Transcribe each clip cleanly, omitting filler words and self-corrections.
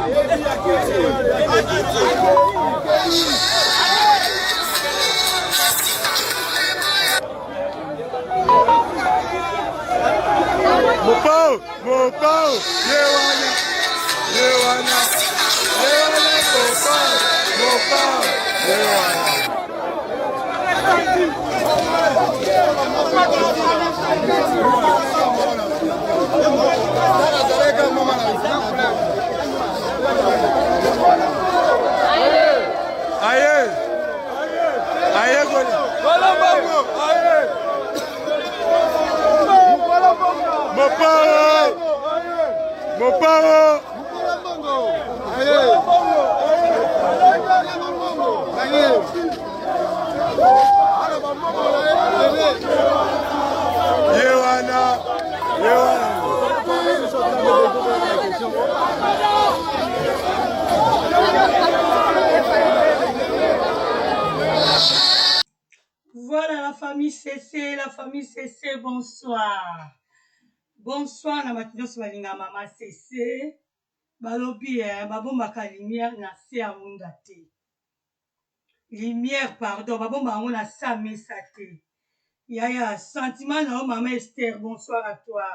Mopao, Mopao, ye wana, ye wana, ye wana, Mopao, Mopao, ye wana. Aye. Aye Aye. Mopao. Mopao. Ye wana. Ye wana. Voilà la famille CC, la famille CC, bonsoir. Bonsoir na bato nyonso balinga mama CC. Balobi eh, babombaka lumière na se ya mwinda te. Lumière pardon, babomba yango na se ya mesa te. Yaya, sentiment na yo mama Esther, bonsoir à toi.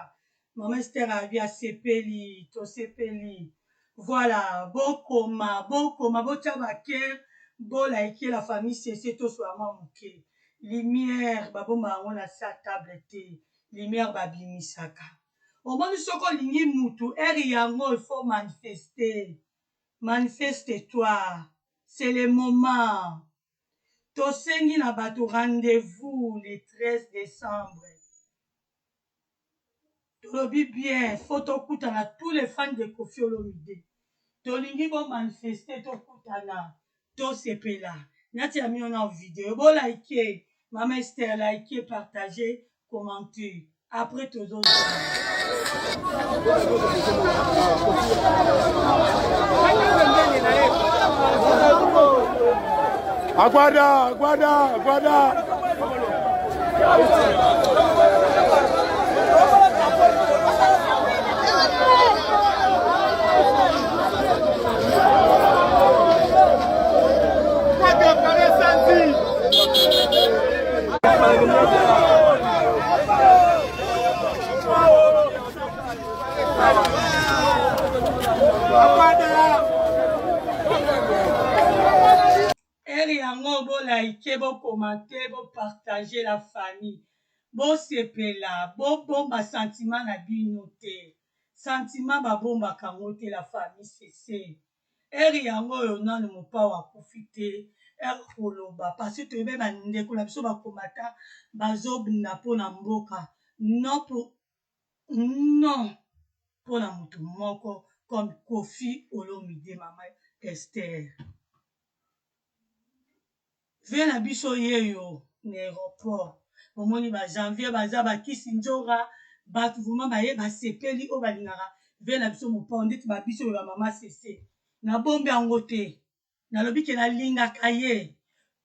Mama Esther abi asepeli, tosepeli. Voilà, bokoma, bokoma, botia ba cœur, bo like la famille CC toswa mwa moke. Lumière babomba yango na sa table te. Lumière babimisaka. Omoni soki olingi mutu heure yango il faut manifester. Manifeste toi. C'est le moment. Tosengi na bato rendez-vous le 13 décembre. Tolobi bien, faut tokutana tous les fans de Koffi Olomide. Tolingi bo manifester tokutana, tosepela. Nati ya mino na video, bo like, Mama Esther like, partager, commenter. Après tozo Aguarda, aguarda, aguarda. Heure yango bo like bo commente bo partager la famille bosepela bobomba sentiment na bino te sentiment babombaka yango te la famille cesse heure yango oyo nanu mopao akufi te heure koloba parce que toyebi ba ndeko na biso ba combattant bazobunda mpo na mboka non pour non mpo na moto moko comme Koffi Olomide mama Esther vie na biso yeyo na aéroport bomoni ba janvier baza bakisi nzora bato vraiment baye basepeli oyo balingaka vie na biso mopao ndeti ba biso oyo ba mama sese nabombi yango te nalobi ke nalingaka ye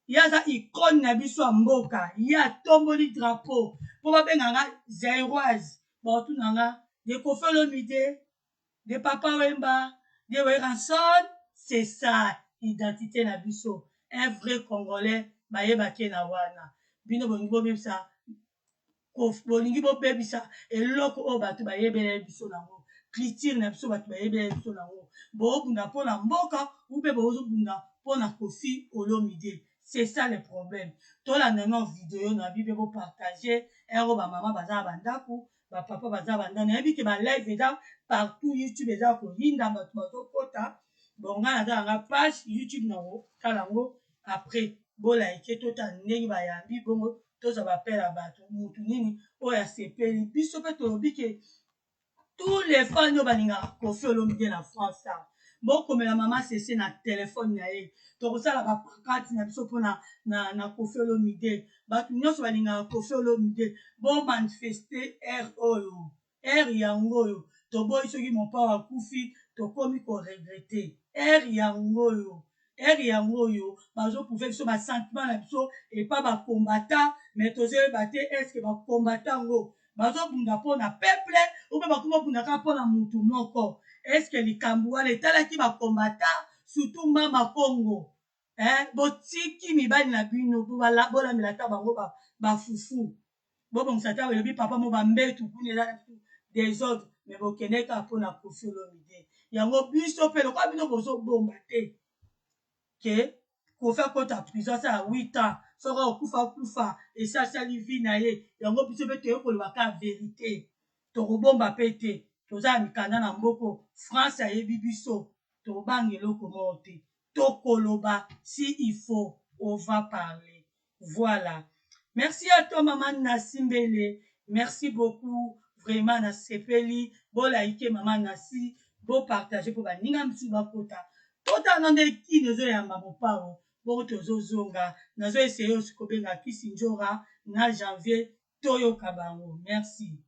ye aza icone na biso ya mboka ye atomboli drapeau mpo babenga nga zairoise baotuna nga de Koffi Olomide de Papa Wemba de Werrason c'est ça identité na biso un vrai congolais bayebake na wana bino bolingi bobebisa bolingi bobebisa eloko oyo bato bayebela biso nango culture na biso bato bayebela biso nango boobunda mpona mboka ube bozobunda mpona Koffi Olomide c'est ça le problème tolanda no video na bibe bopartage ero bamama baza na bandako bapapa baza banda nayebi ke balive eza partout youtube eza koyinda bato bazokota bon ngai naza nanga page youtube na kotala yango après bolike totala ndenge bayambi bongo tozwa bapela bato mutu nini oyo asepeli biso mpe tolobi ke tous les fans oyo balingaka Koffi Olomide na France awa bokomela mama sese na telefone na ye tokosala bapancarte na biso mpona na, na Koffi Olomide bato nyonso balingaka Koffi Olomide bomanifeste heure oyo heure yango oyo toboyi soki mopao akufi tokomi koregretter heure yango oyo heure yango oyo bazoprouver biso basentiment na biso epa bacombattants mais tozoyeba te est-ce bacombattants yango bazobunda mpona peuple obe bakoma bunda kaka mpona mutu moko. Est-ce que likambo wana etalaki ba combattants surtout mama Congo? Eh, botiki mibali na bino bolamela ata bango ba fufu. Bobongisa ata elobi papa mo ba mbetu kuna eza desordre mais bokende kaka mpo na Koffi Olomide. Yango biso mpe lokola bino bozobomba te ke Koffi akota prison asala 8 ans soki akufa akufa esi asali vie na ye, yango biso mpe toye koloba kaka verite, tokobomba mpe te, toza na mikanda na mboko, France ayebi biso, tobanga eloko moko te, tokoloba si il faut, on va parler. Voilà. Merci à toi maman Nasi Mbele, merci beaucoup vraiment na sepeli, bo like maman Nasi, bo partager po baninga misusu bakota. Totala nde kini ezoyamba mopao, bongo tozozonga, nazo essayer aussi kobenga Kisi Ndjora na Janvier toyoka bango. Merci.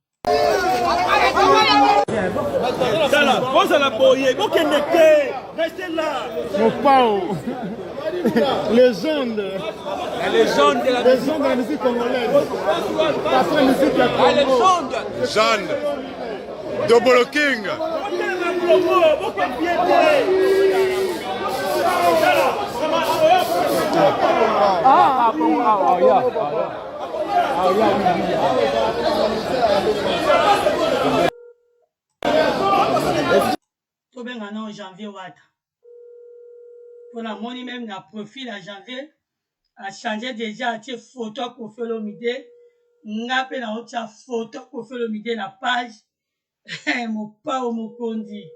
Tala, bozala boye, bokende te. Restez là. Mopao. Légende. La légende de la légende de la musique congolaise. Patron musique ya La légende. Jeanne. Dobolo King. Ah, ah, ah, ah, Tobenga nao Janvier Wata mpo namoni meme na profil ya Janvier a change dejà atie photo ya Koffi Olomide nga mpe naotia photo ya Koffi Olomide na page mopao mokonzi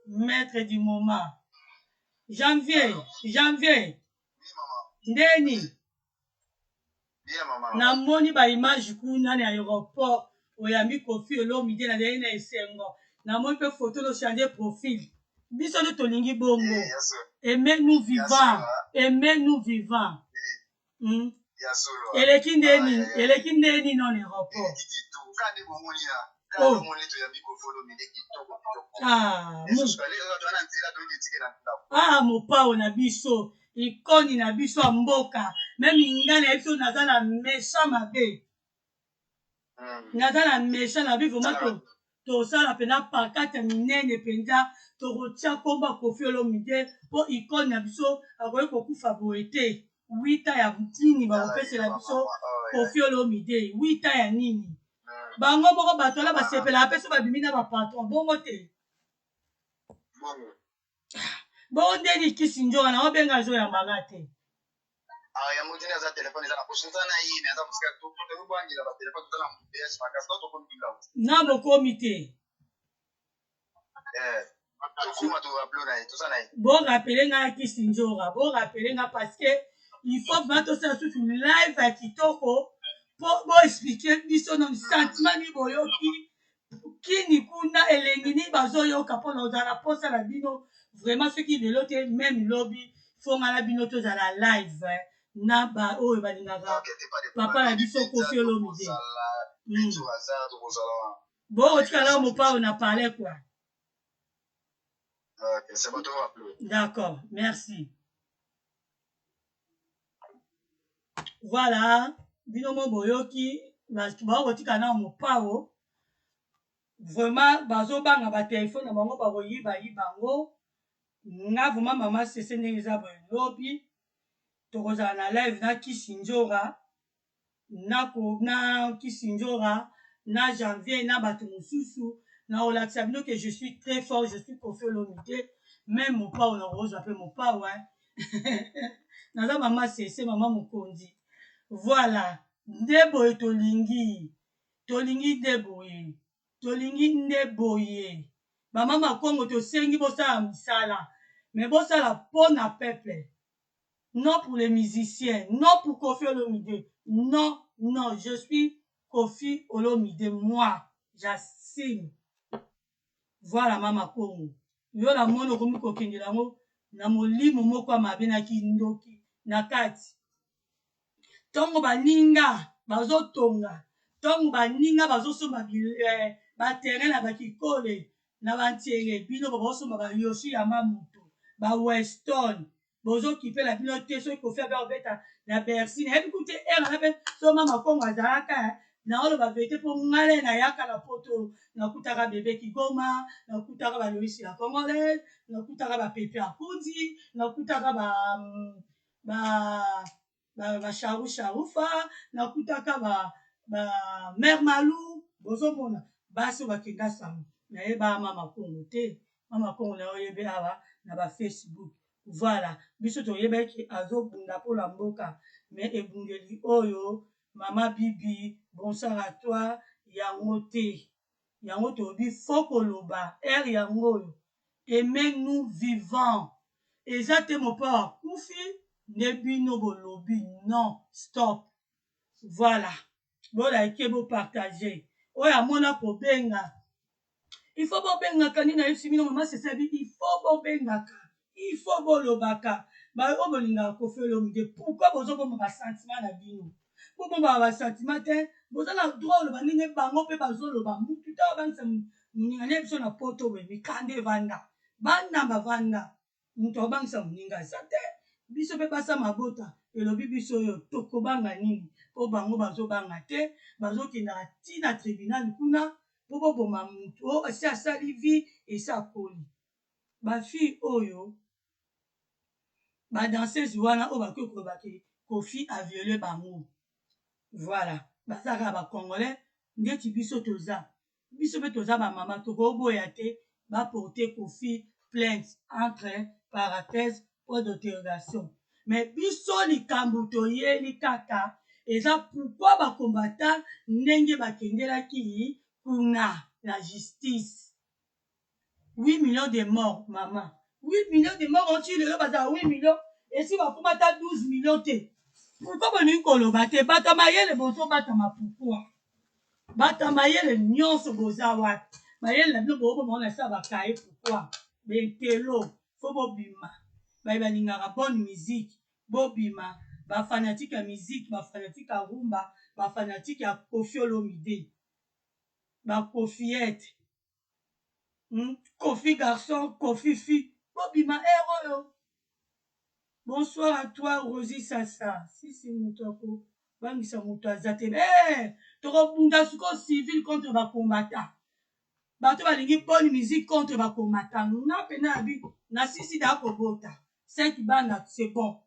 maître du moment Janvier Janvier ndeni namoni ba image kuna na aéroport oyambi Koffi Olomide nazali na esengo namoni mpe photo no changer profil biso nde tolingi bongo aimez nous vivant aimez nous vivant hmm? Eleki nde nini eleki nde nini na aéroport oh. Ah, ah mopao na biso ikoni na biso ya mboka meme ngai na biso naza na méchant mabe naza na méchant na bi vraiment tosala mpena pancarte ya minene mpenza tokotia nkombo ya Koffi Olomide mpo icone na biso akoki kokufa boye te. Wita ya nini bakopesela biso Koffi Olomide wita ya nini bango moko bato wana basepelaka mpe so babimi na bapatron bongo te bongo ndeni kisi njoka na obenga azoyambaka te. Ah, yango tini aza telefone eza na poche nza na ye mais aza mosika tokobangela ba telefone toza na mbs makasi to tokomi bilao na bokomi te eh tokoma to upload na ye toza na ye bo rappeler nga kisi njoka bo rappeler nga parce que il faut vraiment tosala susu live ya kitoko po bo expliquer biso na sentiment nini boyoki kini kuna elengi nini bazoyoka mpo na ozala posa na bino vraiment soki lelo te meme lobi fo nga na bino tozala live na ba oyo balingaka papa na biso Koffi Olomide. Bokotikala mopao na palais quoi. D'accord, merci. Voilà, bino mo boyoki bakotika na mopao vraiment bazobanga ba telefone na bango bakoyiba yiba yango nga vraiment mama sese ndenge eza boye lobi tokozala na live na Kisi Ndjora na, na Kisi Ndjora na Janvier na bato mosusu na kolakisa bino que je suis très fort, je suis Koffi Olomide même mopao na kozwa mpe mopao hein. Naza mama sese mama mokonzi voilà nde boye tolingi tolingi nde boye tolingi nde boye bamama Kongo tosengi bosala misala mais bosala mpo na peuple non pour les musiciens non pour Koffi Olomide non non je suis Koffi Olomide moi j'assume voilà mama Kongo yo na moni okomi kokendela yango na molimo moko ya mabe na kindoki na kati ntongo baninga bazotonga ntongo baninga bazosomba baterrain na bakikole na bantienge bino bozosomba bayoshi ya mamutu ba Weston bozokipela bino te soki Koffi abe obeta na Bercy nayebi kutu ere na mpe so mama Kongo azalaka. Naoloba verite mpo ngale nayaka na poto, nakutaka bebe Kigoma, nakutaka ba Loisi la Congolaise, nakutaka ba Pepe Akundi, nakutaka ba ba ba, ba Sharu Sharufa, nakutaka ba ba Mère Malou, bozomona basi oyo bakenda sango nayeba mama Kongo te, mama Kongo nayo oyebe awa na ba Facebook. Voilà, biso toyebaki azobunda mpo na mboka, mais ebundeli oyo Mama Bibi, bonsoir à toi, yango te. Yango tolobi faut koloba heure yango oyo. Aimez nous vivant. Eza te mopao akufi nde bino bolobi non stop. Voilà. Bo like bo partager. Oyo amona kobenga il faut bobengaka nde nayebisi bino mama sesabi il faut bobengaka il faut bolobaka baye oyo bolingaka Koffi Olomide pourquoi bozobomba basentiment na bino bobombaka basentiment te boza na droit oloba ndenge bango mpe bazoloba mutu ta obangisa moninga nde biso na poto boye mikanda evanda bana bavanda Moto akobangisa moninga aza te. Biso pe basi ya mabota elobi biso oyo tokobanga nini po bango bazobanga te bazokendaka ti na tribunal kuna po boboma mutu oyo esi asali vie esi akoli. Ba fille oyo ba danseuse wana oyo bakoki koloba ke Koffi a viole bango voilà baza kaka ba congolais ndeti biso toza Biso pe toza ba maman tokoboya te ba porter Koffi plainte entre parenthèse point d'interrogation mais biso likambu toyeli kaka eza pourquoi ba combattants ndenge bakendelaki kuna na justice 8 millions de morts maman 8 millions de morts oti lelo bazala 8 millions esi bakoma ata 12 millions te pourquoi bolingi koloba te bato ya mayele bozobatama pourquoi bato ya mayele nyonso boza wapi mayele na bino booboma wana esa bakaye pourquoi bentelo fo bobima baye balingaka bonne musique bobima bafanatike ya musique bafanatike ya rumba bafanatike ya Koffi Olomide bakofiete Koffi garçon, Koffi fille, bobima heure oyo. Bonsoir à toi Rosie Sasa. Sisi moto ako bangisa moto aza te. Eh, tokobunda sikoyo civil contre ba combattants. Bato balingi bonne musique contre ba combattants. Nga pena abi na sisi da kobota. 5 bana c'est bon.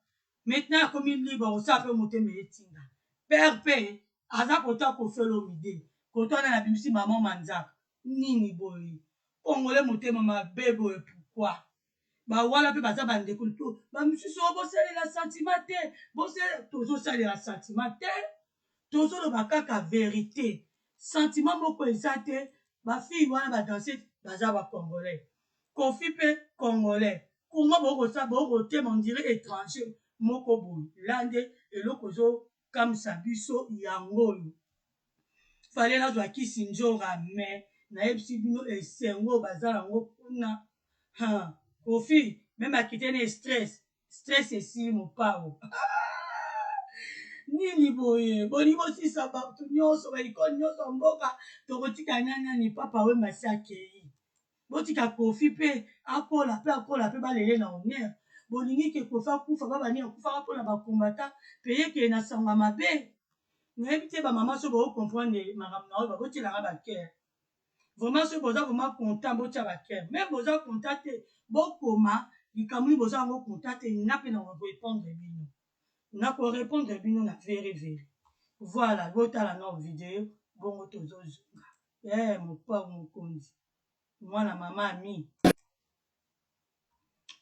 Maintenant akomi libre kosala pe motema etinda. Père pe aza kota Koffi Olomide. Kota wana nabimisi maman manzaka. Nini boye congolais motema mabe boye pourquoi? Ba wana pe baza ba ndeko to ba misusu oyo bosalela sentiment te bosalela tozosalela sentiment te tozoloba kaka verite sentiment moko eza te ba fille wana ba danse baza ba congolais Koffi pe congolais comment bokosa bokotema on dirait étranger moko boye la nde eloko ezokamwisa biso yango oyo fallait nazwa kisi nzora mais nayebisi bino esengo baza nango kuna ha Koffi meme akite na stress stress esili mopao nini boye bolingi bosisa bato nyonso baikone nyonso ya mboka tokotika nani nani papa wemba si akei botika Koffi mpe akola mpe akola mpe balele na honneur bolingi ke Koffi akufa babani akufaka mpona bakombata mpe ye kee na sango ya mabe nayebi te bamama so boko comprendre makambo na oyo babotielanga bakere vraiment soki boza vraiment content botia bakere meme boza content te bokoma likambo nini boza yango content te nga mpe na korepondre bino na korepondre bino na veri veri voilà botala nao video bongo tozozonga eh mopao mokonzi mwana mama ami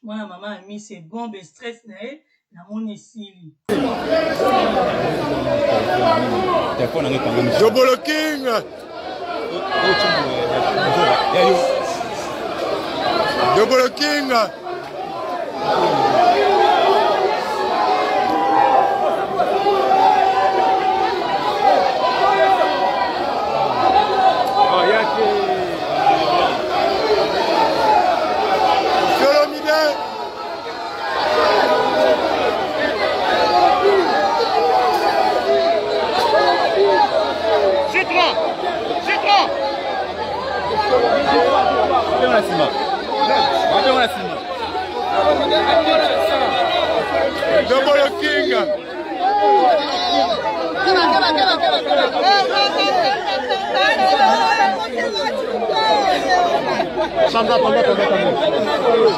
mwana mama ami c'est bon be stress na ye namoni esili Jobolo King Jobolo King Double King. Sandra, attendez, attendez, attendez.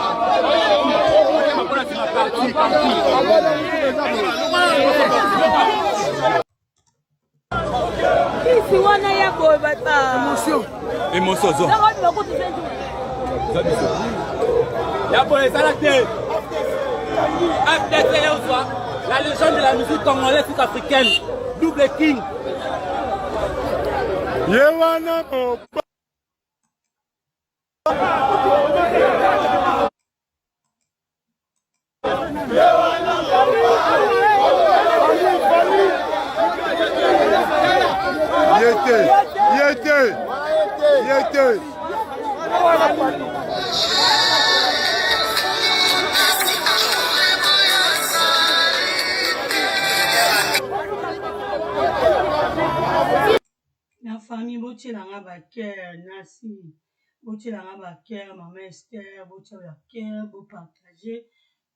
Kisi wana ya boye bata. Emotion. Emotion zo. Ya boye ezala te. FDC Yozwa, la légende de la musique congolaise sud-africaine, double king. Ye wana Yete, yete, yete. Na famille botiela nga ba cœur nasi botiela nga ba cœur maman Esther botia ba cœur bo partager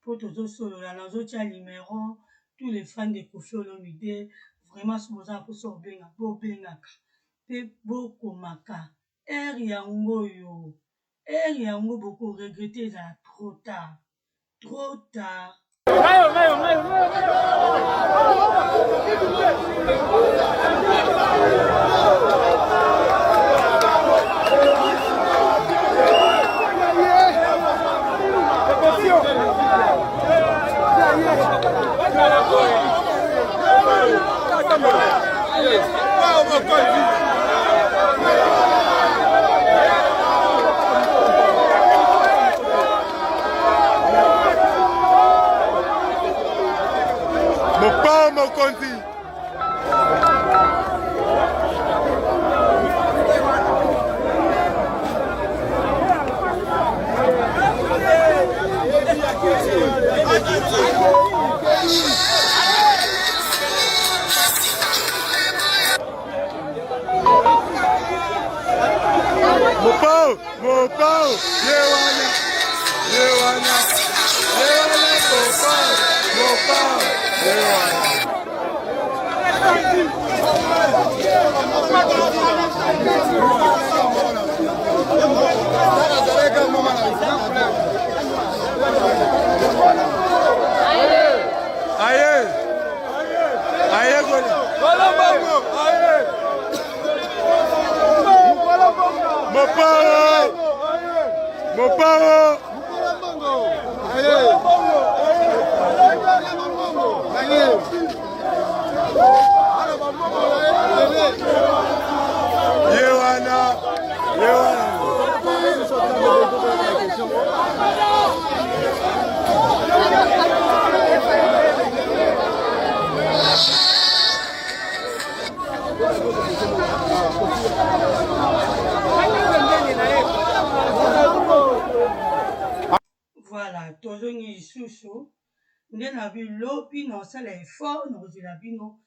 po tozo solola nazo tia numero tous les fans de Koffi Olomide vraiment soki boza na posa kobenga bobengaka pe bokomaka heure yango oyo heure yango boko regretter ezala trop tard trop tard. Mopao mokonzi. Mopao, Mopao, ye wana, ye wana, ye wana, Mopao, Mopao, ye wana. Aye, aye, aye. Mopao! Mopao! Ye wana, ye wana. Voilà, tozongi lisusu nde na bilobi na osala effort na kozela bino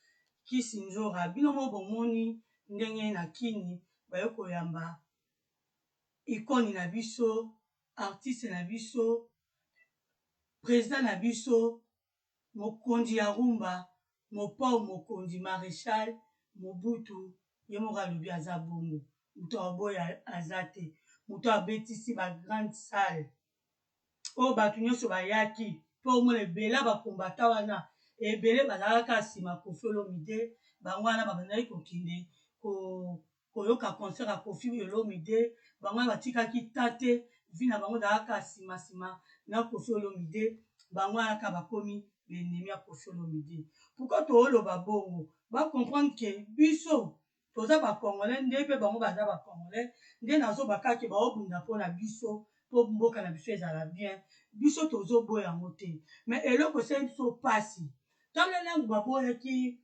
kisi nzora bino mo bomoni ndenge na kini baye koyamba icone na biso artiste na biso president na biso Mokonzi ya rumba mopao mokonzi marechal mobutu ye moko alobi aza bongo mutu akoboya aza te mutu abetisi ba grande salle oyo batu nionso bayaki po omona ebele ya ba combattant wana ebele bazalaka kaka sima koffi olomide bango wana babandaki kokende ko koyoka concert ya koffi olomide bango wana batikaki temps te vie na bango ezalaka kaka sima sima na koffi olomide bango wana kaka bakomi ba ennemis ya koffi olomide pourquoi tooloba bongo ba comprendre que biso toza ba congolais nde pe bango baza ba congolais nde nazoba kaka ke baobunda pona biso po mboka na biso ezala bien biso tozoboya yango te mais eloko esali biso pasi tala langue baboyaki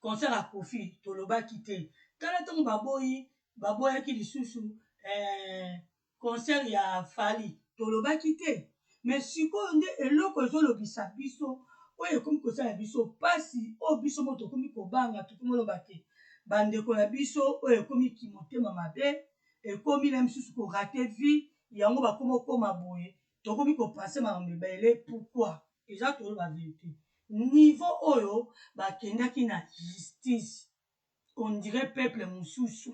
concert ya Koffi tolobaki te tala tango baboyi baboyaki lisusu eh, concert ya Fally tolobaki te mais sikoyo nde eloko ezolobisa biso oyo ekomi kosala biso pasi oyo biso moko tokomi kobanga tokomi oloba ke bandeko na biso oyo ekomi kimotema mabe ekomi na misusu korate vie yango bakomi okoma boye tokomi kopense makambo ebele pourquoi eza toloba verite. Niveau oyo bakendaki na justice on dirait peuple mosusu,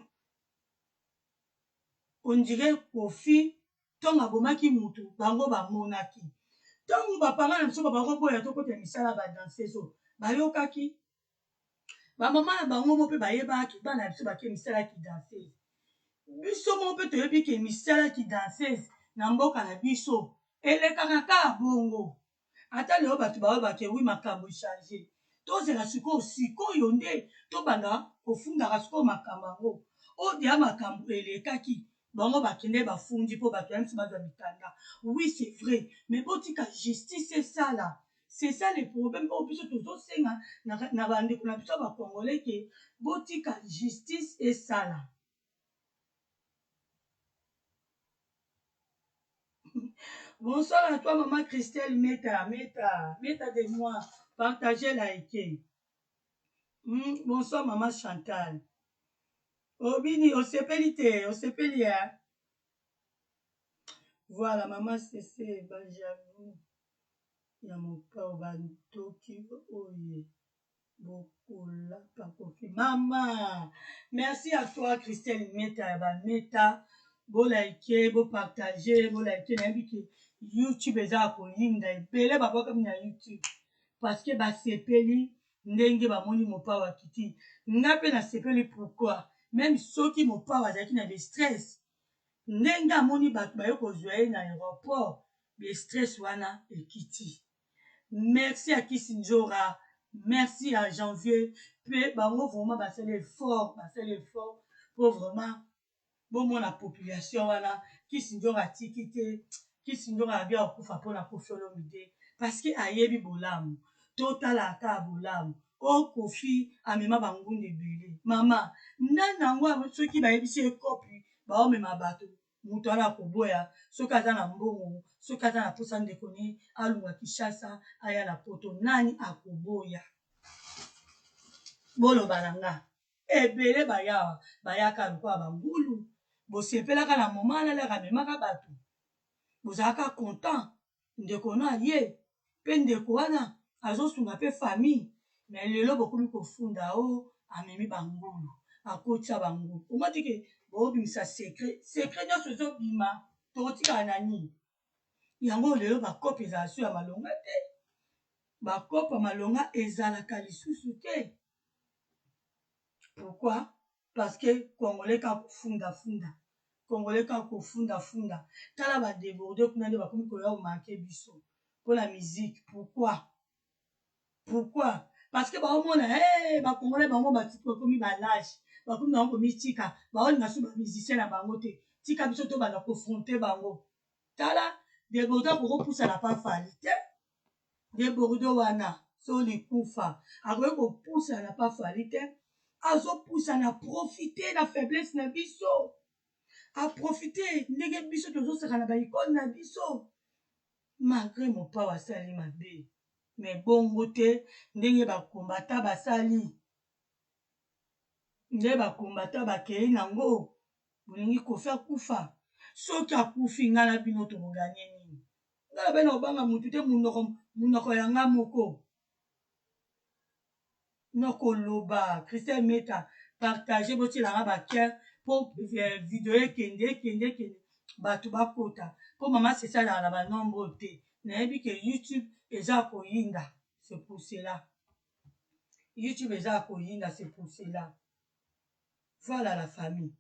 on dirait Koffi ntango abomaki mutu bango bamonaki. Ntango ba parents na biso ba bakoboya tokota misala ba danseuse oyo bayokaki ba mama na bango mo mpe bayebaki bana na biso bake misala ki danseuse. Biso moko mpe toyebi ke misala ki danseuse na mboka na biso elekaka kaka bongo. Ata lelo batu baloba ke oui makambu e change tozela sikoyo sikoyo nde tobanda kofundaka sikoyo makambu yango oyo dejà makambu elekaki bango bakende bafundi po batu ya misu bazwa mikanda oui c'est vrai mais botika justice esala c'est ça le problème oyo biso tozosenga na bandeko na biso ya ba congolais ke botika justice esala. Bonsoir à toi maman Christelle Meta, Meta, Meta de moi. Partagez, likez. Bonsoir maman Chantal. Obini, osepeli te, osepeli hein. Voilà maman Cece, ba jaloux ya mopao ba ndoki oye. Bokolapa kofi mama. Merci à toi Christelle Meta ya ba Meta. Bo like, bo partager, bo like nayebi ke YouTube eza ya koyinda ebele babwakami na YouTube parce que basepeli ndenge bamoni mopao akiti. Nga pe nasepeli pourquoi? Meme soki mopao azalaki na ba stress ndenge amoni bato baye kozwa ye na aeroport ba stress wana ekiti. Merci à Kisi Ndjora, merci à Janvier, pe bango vraiment basali effort, basali effort po vraiment bomona population wana Kisi Ndjora atiki te, Kisi Ndjora abi akokufa pona Koffi Olomide parce que ayebi bolamu, totala kaka bolamu. O Koffi amema ba ngunda ebele, mama nani yango soki bayebisi ye copy baomema bato Moto wana akoboya soki aza na mbongo, soki aza na posa ndeko ne alongwa Kinshasa aya na poto nani akoboya? Boloba na nga ebele bayawa bayaka lokola ba ngulu bosepelaka na moment wana lere amemaka bato bozalaka content ndeko no aye pe ndeko wana azosunga pe famille mais lelo bokomi kofunda o oh, amemi bangulu akotisa bangulu omoni ke bobimisa secret secret nyonso ezobima tokotikala na nini yango lelo bakope ezala su ya malonga te bakope ya malonga ezalaka lisusu te pourquoi Parce que congolais kaka kofunda funda congolais kaka kofunda funda tala ba deborde kuna nde bakomi koya ko manque biso pona musique pourquoi pourquoi parce que baomona hey, ba congolais bango bakomi ba lage bakomi bango komitika baolinga su ba musicien na bango te tika biso tobanda kofronte bango tala deborde akokopusana pa fali te De Bordeaux wana so likufa akoki kopusana pa Fally te azopusana profite na faiblesse na biso aprofite ndenge biso tozosaka na ba icone na biso malgre mopao asali mabe me bongo te ndenge ba kombata basali nde ba kombata bakei nango bolingi kofi akufa soki akufi ngai na bino tokoganye nini Nga na bena obanga mutu te munoko munoko ya nga moko noko loba Christelle Meta partage botiela nga ba cœur po eh, video ekende ekende ekende bato bakota po mama sese azalaka na ba nombre oyo te nayebi ke YouTube eza koyinda c'est pour cela YouTube eza koyinda c'est pour cela Voilà la famille.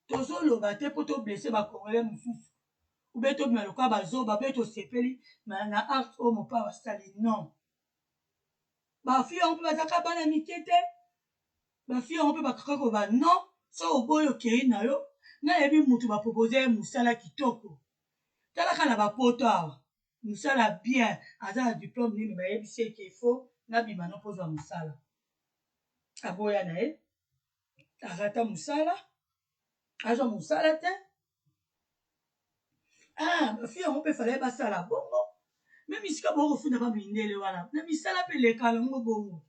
Tozo loba te po to blesser ba congolais mususu. Ou bien to bima lokola ba zoba, ou bien to sepeli na, na acte oyo mopao asali. Non. Ba filles yango pe bazaka bana mike te. Ba filles yango pe bakaka koloba non. So oboyi okeyi na yo. Nga nayebi mutu ba proposer ye musala kitoko. Tala kaka na ba poto awa. Musala bien, aza na diplome nini bayebisi ye ke faut nabima no po ozwa musala. Aboya na ye. Arata musala azwa musala te ah ba fille yango pe fallait basala bongo meme esika boko kofunda ba mindele wana na misala pe eleka yango bongo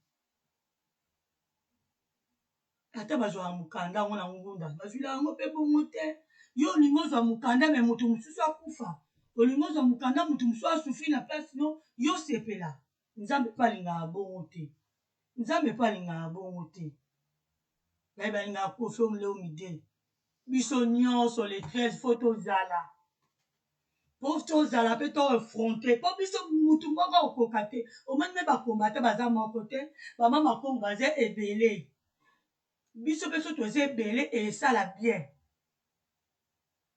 ata bazwaka mokanda yango na ngunda bazwila yango pe bongo te yo olingi ozwa mokanda me moto mosusu akufa olingi ozwa mokanda moto mosusu asufri na place no yo sepela. Nzambe pe alingaka bongo te. Nzambe pe alingaka bongo te. Baye balingaka Koffi Olomide. Biso nyonso le 13 faut tozala. Po tozala pe to affronter. Po biso mutu moko akokoka te. Omoni me ba combattants baza moko te. Ba mama Kongo baza ebele. Biso pe soki toza ebele esala bien.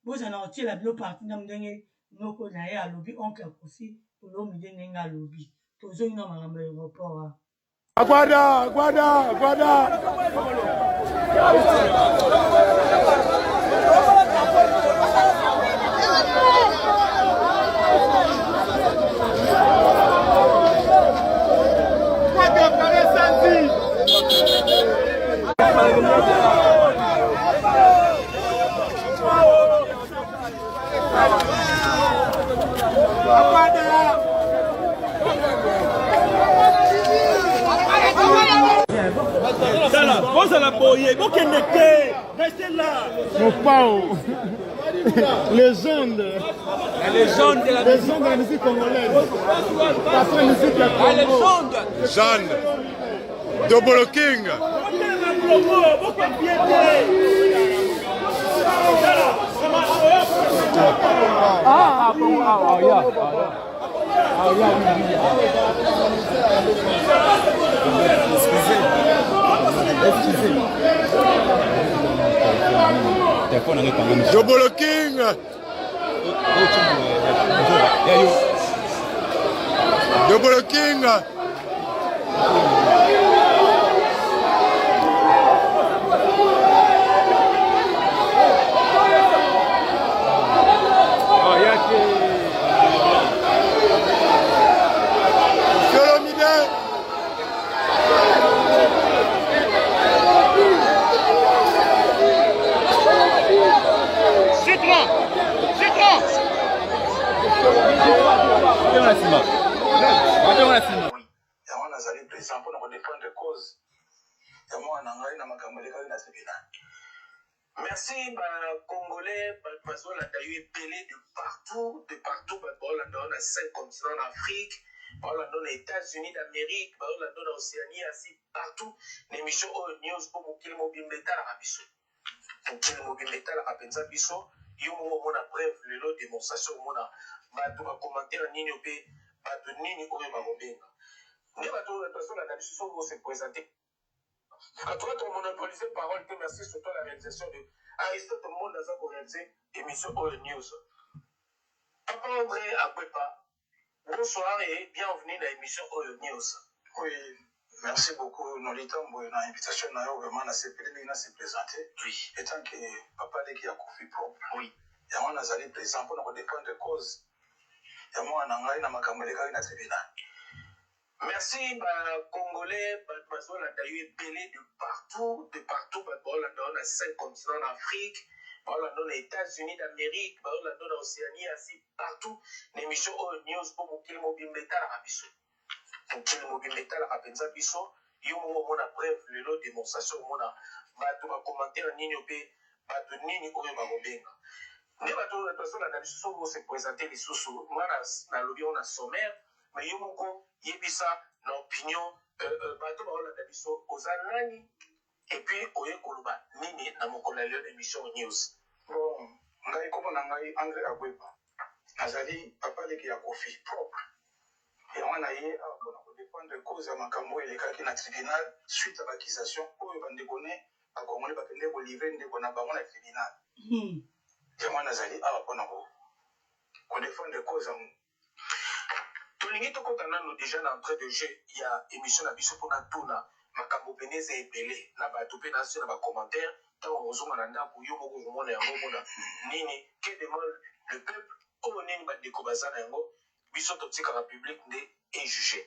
Bozala na kotiela bino parti ndambu ndenge noko naye alobi oncle ya Koffi Olomide ndenge alobi. Tozongi na makambo ya aeroport wana. Aguarda, aguarda, aguarda. Tala, bozala boye, bokende te. Restez là. Mopao. Légende. La légende de la légende de la musique congolaise. Patron musique ya Congo. La légende. Jeanne. Dobolo King. Ah, bon, ah, yeah. Ah, yeah, Excusez. Excusez. Dobolo King. Dobolo King. Yango nazali present mpo na ko defendre cause ya mwana na ngai na makambo elekaki na tribunal. Merci ba congolais bato bazolanda yo ebele de partout de partout bato baolanda yo na 5 continents na Afrique baolanda yo na États-Unis d'Amérique baolanda yo na Océanie Asie partout na émission oyo news mpo mokili mobimba etalaka biso mokili mobimba etalaka mpenza biso yo moko omona brève lelo démonstration omona bato ba commentaire nini mpe bato nini oyo bakobenga nde bato oyo bazolanda biso soki ose présenter. En tout cas, to monopoliser parole te. Merci surtout à la réalisation de Aristote Monde aza ko réaliser émission Oyo News. Papa André Akwepa, bonsoir et bienvenue na émission Oyo News. Oui, merci beaucoup Nolly Tambwe na invitation na yo vraiment nasepeli mingi na se présenter. Oui. Etant que papa leki ya Koffi propre. Oui. Yango nazali présent mpona ko défendre cause ya mwana na ngai na makambo elekaki na tribunal. Merci ba congolais bato bazolanda yo ebele de partout de partout bato baolanda yo na 5 continents na Afrique baolanda yo na États-Unis d'Amérique baolanda yo na Océanie Asie partout na émission oyo news mpo mokili mobimba etalaka biso mokili mobimba etalaka mpenza biso yo moko omona brève lelo démonstration omona bato ba commentaire nini mpe bato nini oyo bakobenga nde bato oyo bazolanda biso soki ose présente lisusu nga nalobi yango na sommaire mais yo moko yebisa na opinion bato baolanda biso oza nani et puis oye koloba nini na mokolo ya lelo na émission news. Bon ngai kombo na ngai Andre Agweba nazali papa leki ya Koffi propre yango na ye awa pona ko defendre cause ya makambo oyo elekaki na tribunal suite ya ba accusation oyo ba ndeko ne ba congolais bakendeki ko livrer ndeko na bango na tribunal yango nazali awa pona ko defendre cause ya Tolingi tokota nanu dejà na entree de jeu ya emission na biso pona tuna makambo pene eza ebele na batu pe na se na ba commentaire tango okozonga na ndaku yo moko okomona yango omona nini que demande le peuple oyo nini ba ndeko baza na yango biso totikaka public nde e juger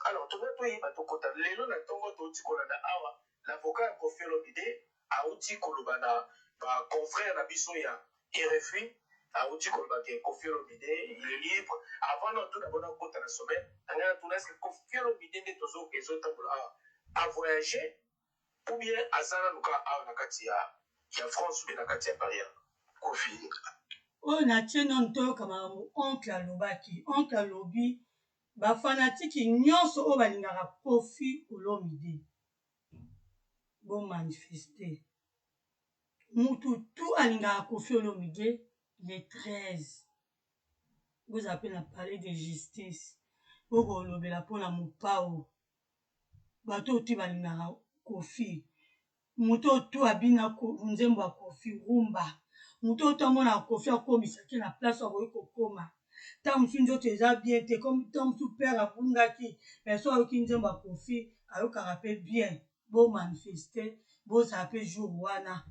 alors toza toyeba tokota lelo na tongo towuti kolanda awa l'avocat ya Koffi Olomide Awuti koloba na ba confrères na biso ya rfi, awuti koloba ke Koffi Olomide il est libre. Avant nanu tout d'abord nakota na sommaire, na ngai natuna est ce que Koffi Olomide nde tozo ezo tambola awa a voyager ou bien aza nanu kaka awa na kati ya ya France ou bien na kati ya Paris awa? Koffi Oyo natie nanu toyoka makambo oncle alobaki. Oncle alobi. Ba fanatiques nionso oyo balingaka Koffi Olomide bo manifester. Mutu tout alingaka Koffi Olomide le 13 bozala pe na palais de justice bokolobela pona Mopao. Bato oyo tout balingaka Koffi Moto oyo tout abina nzembo ya Koffi rumba, moto oyo tout amonaka Koffi akomisaki ye na place oyo akoki kokoma. Tango mosusu nzoto eza bien te comme tango mosusu père abungaki mais soki ayoki nzembo ya Koffi ayokaka pe bien. Bo manifester bozala pe jour wana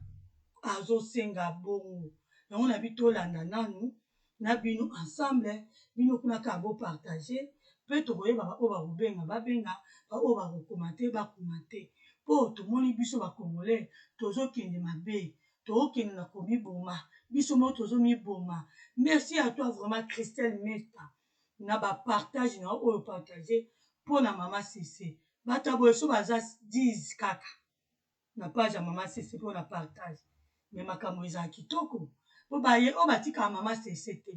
azosenga bongo. Yango na bi tolanda nanu na bino ensemble bino kuna kaka bo partager pe tokoyeba ba oyo bakobenga babenga ba oyo bako commenter ba commenter po tomoni biso ba congolais tozokende mabe tokende na komiboma biso moko tozomiboma merci à toi vraiment Christelle Meta na ba partage na yo oyo partage pona mama Sese bato ya boye so baza 10 kaka na page ya mama sese pona partage mais makambo ezala kitoko po baye oyo batikaka mama sese te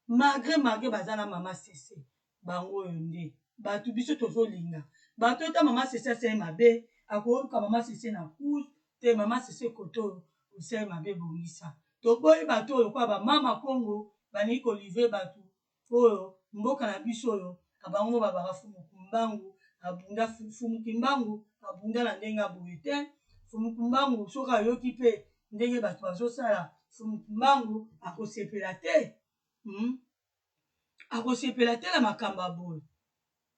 malgre malgre baza na mama sese bango oyo nde bato biso tozolinga bato ata mama sese asali mabe akoluka mama sese na couse te mama sese kote oyo osali mabe bongisa toboyi bato oyo lokola bamama kongo balingi kolivre bato Oyo mboka na biso oyo ka bango moko babaka fumu kumbangu abunda fumu kimbangu abunda na ndenge ya boye te fumu kumbangu soki ayoki pe ndenge bato bazosala fumu kimbangu akosepela te hmm? Akosepela te na makambo ya boye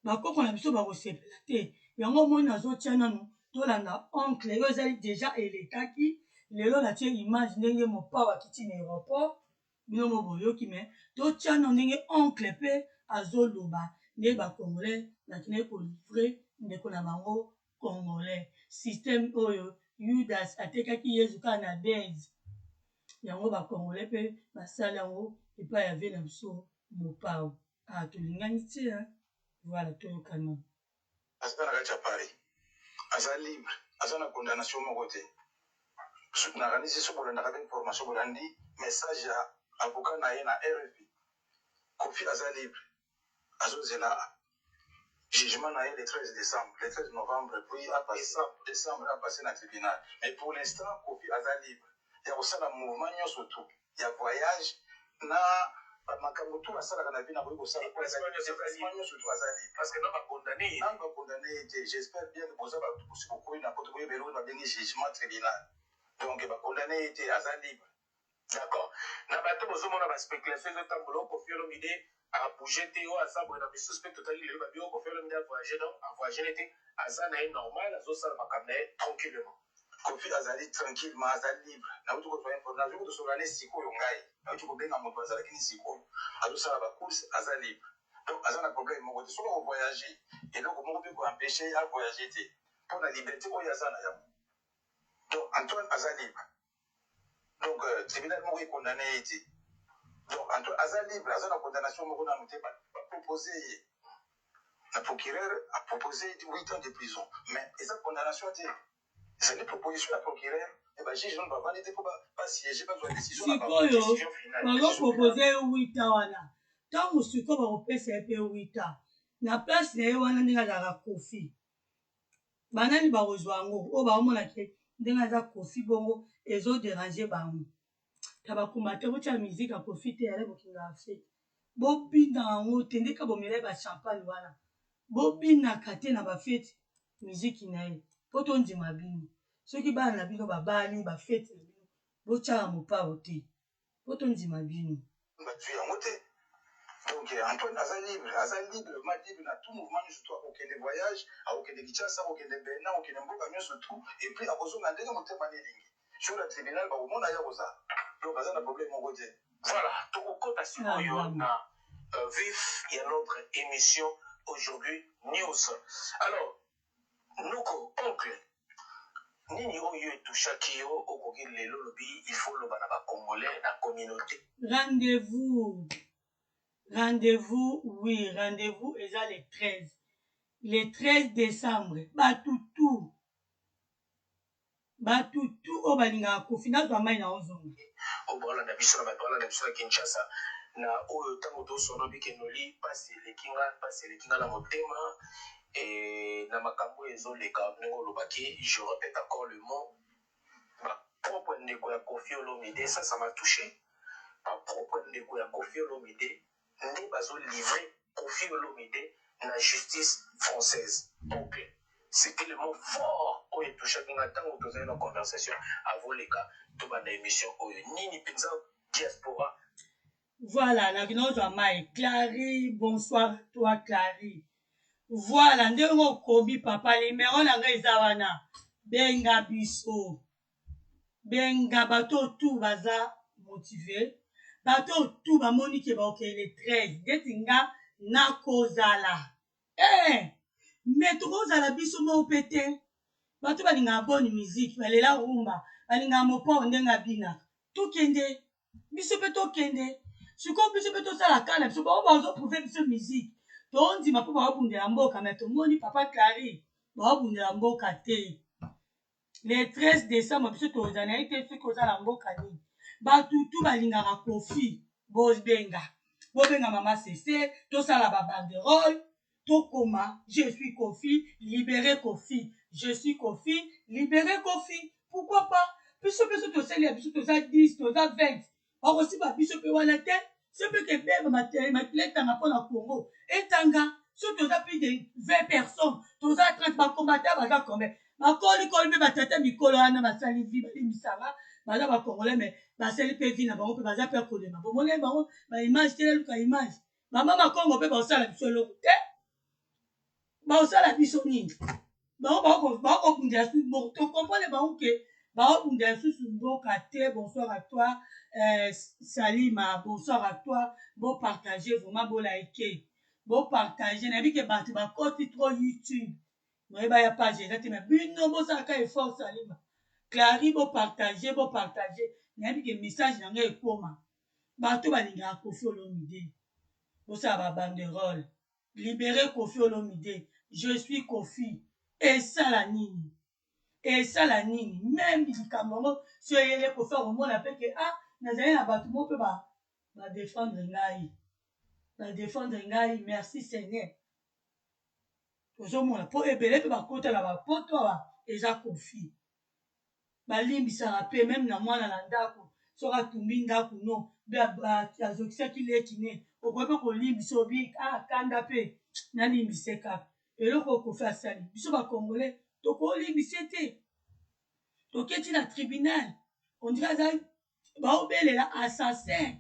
Ba koko na biso bakosepela te yango omoni nazotia nanu tolanda oncle oyo ezali deja elekaki lelo natie image ndenge mopao akiti na aeroport bino mo boyoki me totia nanu ndenge oncle pe azoloba nde ba congolais bakendaki kolivre ndeko na bango congolais système oyo yudas atekaki yezu kaka na base yango ba congolais pe basali yango epai ya vie na biso mopao. Ah tolingani tse hein. Voilà toyoka nanu. Aza na kati ya Paris aza libre aza na condamnation moko te nakanisi soki bolandaka ba information bolandi message ya avocat na ye na rfi Koffi aza libre azozela jugement na ye le 13 decembre le 13 novembre puis a passe decembre a passe na tribunal mais pour l'instant Koffi aza libre ya kosala mouvement nyonso tout ya voyage na ba makambo tout asalaka na vie nakoki kosala po déplacement nyonso tout aza libre parce que nanu ba condamne ye nanu ba condamne ye te j'espère bien que boza bato bosi bokoyi na poto boyeba eloko babengi jugement tribunal donc ba condamne ye te aza libre. D'accord na bato bozomona ba speculation ezotambola o Koffi Olomide a bouger te oyo aza boye na misusu pe totali lelo babi o Koffi Olomide a voyager donc a voyager ne te aza na ye normal azosala makambo na ye tranquillement. Koffi azali tranquillement aza libre nawuti kozua info nazwi kutu solola ne sikoyo ngai nawuti kobenga mutu azalaki ne sikoyo azosala ba course aza libre donc aza na problème moko te soki ako voyager eloko moko pe ko empecher ye a voyager te pona liberte oyo aza na yango donc Antoine aza libre donc tribunal moko e condamne ye te donc Antoine aza libre aza na condamnation moko nanu te ba propose ye na procureur a propose ye 8 ans de prison mais eza condamnation te ezali proposition ya procureur mais ba juge nanu bavandi te mpo ba siéger bazwa décision na bango. Sikoyo bazo propose ye 8 ans wana tango sikoyo bakopesa ye pe 8 ans na place na ye wana ndenge azalaka Koffi Banani bakozwa yango oyo baomona ke ndenge aza Koffi bongo ezo deranger bango ta ba combattant botia musique ya Koffi te yale bokinga Afrique bobina yango te ndeka bomela ye ba champagne wana bobinaka te na ba fete musique na ye po tondima bino soki bana na bino babali ba fete na bino botiaka mopao te. Po to ndima bino. Bazui yango te donc Antoine aza libre aza libre vraiment libre na tout mouvement nioso tout akokende voyage akokende Kinshasa akokende Benin akokende mboka nioso tout et puis akozonga ndenge motema ne elingi jour ya tribunal bakomona ye akozala donc aza na problème moko te. Voilà tokokota sikoyo na vif ya notre emission aujourd'hui news alors Noko, oncle, nini oyo etouchaki yo okoki lelo olobi il faut oloba na ba congolais na communaute. Rendez-vous rendez-vous oui rendez-vous eza le 13 le 13 decembre batu tout batu tout oyo balingaka koffi nazwa mayi na ozonga. Oyo baolanda biso na bato baolanda biso na Kinshasa. Na oyo ntango tosolo bike Noli, mpasi eleki nga, mpasi eleki nga na motema e na makambo oyo ezoleka. Ndenge olobaki, je répète encore le mot, bapropre ndeko ya Koffi Olomide, ça ça m'a touché. Bapropre ndeko ya Koffi Olomide nde bazolivre Koffi Olomide na justice française. Ok, c'était le mot fort oyo etouchaki nga ntango tozali na conversation avoleka tobanda émission oyo. Nini mpenza diaspora? Voilà, nakinozwa mai. Clary, bonsoir toi Clary. Voilà, ndenge okomi papa, numero na ngai eza wana. Benga biso. Benga bato tout baza motive. Bato tout bamoni ke bakokende le 13. Ndeti nga nakozala. Eh, mais tokozala biso moko mpe te. Bato balingaka bonne musique, balela rumba, balingaka mopao ndenge abinaka. Tokende. Biso mpe tokende. Sikoyo biso mpe tosala ka na biso, bango bazoprouve biso musique tondima mpo baobundela mboka. Me tomoni papa Clary baobundela mboka te. Le 13 décembre biso tozala na ye te. Soki oza na mboka nini, bato tu balingaka Koffi, bobenga, bobenga mama Sese, tosala babanderole, tokoma "Je suis Koffi, libéré Koffi, je suis Koffi, libéré Koffi". Pourquoi pas biso mpe? So tosali ya biso, toza 10, toza 20, bakosiba biso mpe wana te. So mpe kebeba makila etanga mpo na Congo etanga. So toza plus de 20 personnes, toza 30, bacombattants baza combien? Bakolikoli mpe batata mikolo wana basali vie, balimbisanga, baza bacongolais, mais basali mpe vie na bango mpe baza mpe kolema. Bomoni bango baimage te, naluka image. Bamama Kongo mpe baosala biso eloko te. Baosala biso nini? Bango bakobundela, tocomprendre bango ke baobundela lisusu mboka te. Bonsoir à toi Salima, bonsoir à toi. Bopartage vraiment, bolike, bopartage. Nayebi ke bato bakoti trop YouTube, noyeba ya page eza te, mais bino bosalaka effort. Salima, Clary, bopartage, bopartage. Nayebi ke message na ngai ekoma. Bato balingaka Koffi Olomide, bosala babanderole "Libéré Koffi Olomide, je suis Koffi". Esala nini? Esala nini? Même likambo yango so eyele Koffi, akomona mpe ke ah, nazali na bato moko mpe badefendre ngai, badefendre ngai. Merci Seigneur. Tozomona mpo ebele mpe bakota na bapoto awa, eza Koffi. Balimbisaka mpe même na mwana na ndako, soki atumbi ndako no mpe azokisaki leki ne, okoki mpe kolimbisa, obi akanda mpe nalimbise kaka. Eloko oyo Koffi asali biso bacongolais, tokolimbise te. Toketi na tribunal, on dirait aza baobelela assassin,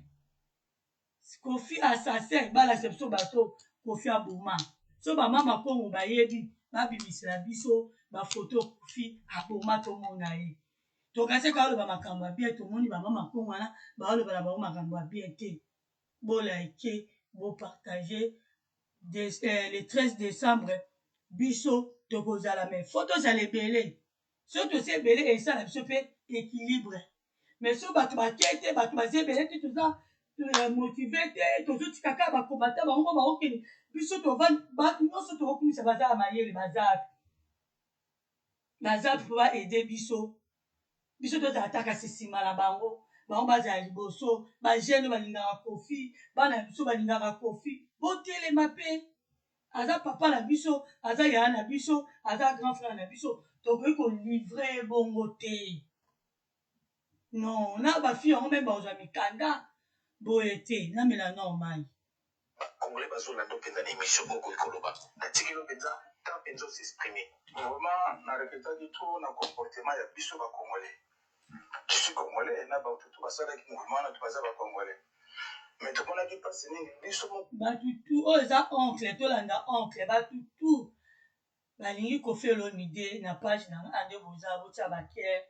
Koffi assassin. Balakisa biso bato Koffi aboma. So bamama Kongo bayebi, babimisela biso bafoto Koffi aboma, tomona ye. Tokasi aloba makambo ya bien. Tomoni bamama Kongo wana baoloba na bango makambo ya bien te. Bolike, bopartage. Le 13 décembre biso tokozala, mais faut tozala ebele. So tosi ebele, esala biso mpe équilibre. Mais so bato bake te, bato baza ebele te, toza motive te, tozotika kaka bakombata bango mo baokende. Biso bato nyonso tokokumisa baza ya mayele, baza baza mpo baaider biso. Biso tozala ta kasi nsima na bango, bango bazala liboso. Bajeune balingaka Koffi, bana biso balingaka Koffi, botelema mpe. Aza papa na biso, aza yaya na biso, aza grand frère na biso. Tokoki kolivre ye bongo te, non. Na bafille yango même bazwa mikanda boye te. Namela normal. Bacongolais bazolanda mpenza na émission oyo. Okoki koloba, natikeli mpenza temps mpenza osexprime. Vraiment, na regrettaki trop na comportement ya biso bacongolais. Je suis congolais, na bato to basalaki mouvement wana to baza bacongolais, mais tomonaki mpasi mingi biso. Bato tu oyo eza oncle, tolanda oncle. Bato tu balingi Koffi Olomide na page na nga nde boza, botia bacœur,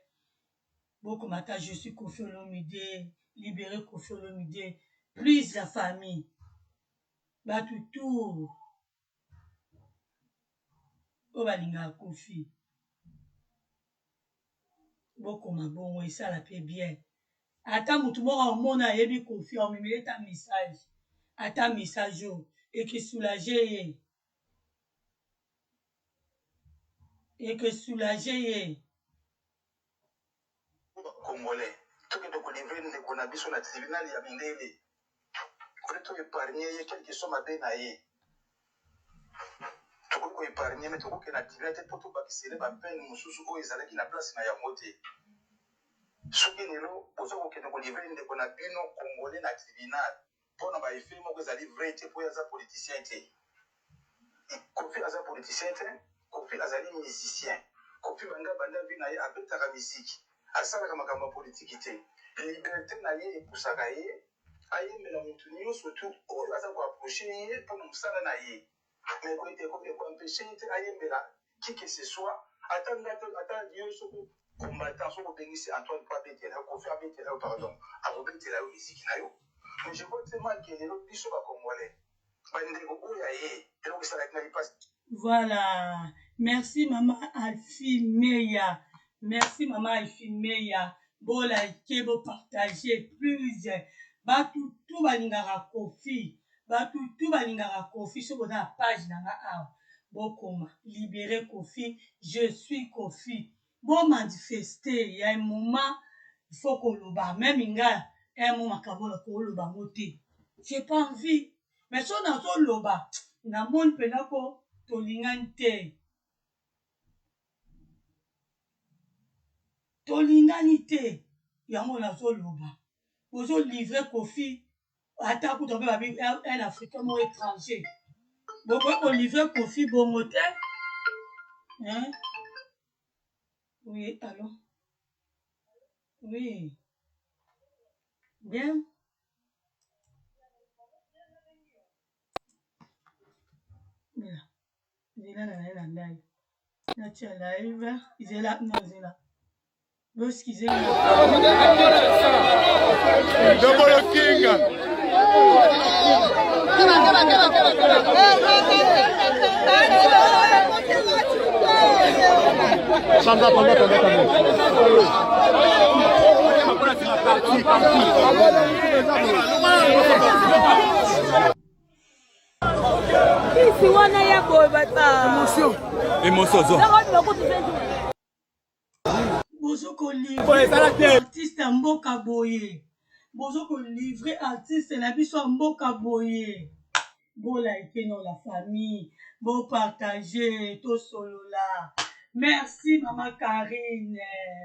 bokomata "Je suis Koffi Olomide, libéré Koffi Olomide", plus la famille. Bato tu oyo balingaka Koffi, bokoma bongo, esala mpe bien. Ata motu moko amona ayebi Koffi, amemeli ata message, ata message oyo ekesoulage ye, ekesoulage ye. Congolais, tokende kolivre ndeko na biso na tribunal ya mindele. Fallait to épargner ye quelque soit mabe na ye. Tokoki ko épargner mais tokoki na tribunal te mpo tobakisele ba peine mosusu oyo ezalaki na place na yango te. Soki lelo boza kokende kolivre ndeko na bino congolais na tribunal mpo na ba effet moko ezali vrai te mpo ye aza politicien te. Koffi aza politicien te, Koffi azali musicien. Koffi banda abanda vie na ye abetaka musique, asalaka makambo ya politique te. Liberte na ye epusaka ye ayembela mutu nioso tout oyo aza ko approcher ye pona musala na ye mais ko eko empecher ye te ayembela qui que ce soit ata nga te ata yo soki combattant soki obengisi Antoine po abetela yo Koffi abetela yo pardon akobetela yo musique na yo mais je vois très mal que lelo biso ba congolais ba ndeko oyo ya ye eloko esalaki ngai pasi. Voilà merci maman Alfie Meya merci maman Alfie Meya bo like bo partager plus batu tout balingaka Koffi batu tout balingaka Koffi soki boza na page na nga awa bokoma libere Koffi je suis Koffi bo manifester ya un moment il faut koloba meme nga un mot makambo na koloba ngo te j'ai pas envie mais soki nazoloba namoni mpenza ko tolingani te tolingani te yango nazoloba bozo livre Koffi ata kutu mpe babi un africain moko étranger bokoki kolivre Koffi bongo te hein? Oui, allo oui bien Zela na naye na live. Natia live. Zela non zela. Boskize. Double King. Sandra, attendez, attendez, attendez. Kisi wana ya boye bata. Emotion. Emotion zo. Bozo ko livrer artiste ya mboka boye. Bozo ko livrer artiste na biso ya mboka boye. Bo like no la famille, bo partager, tosolola. Merci maman Karine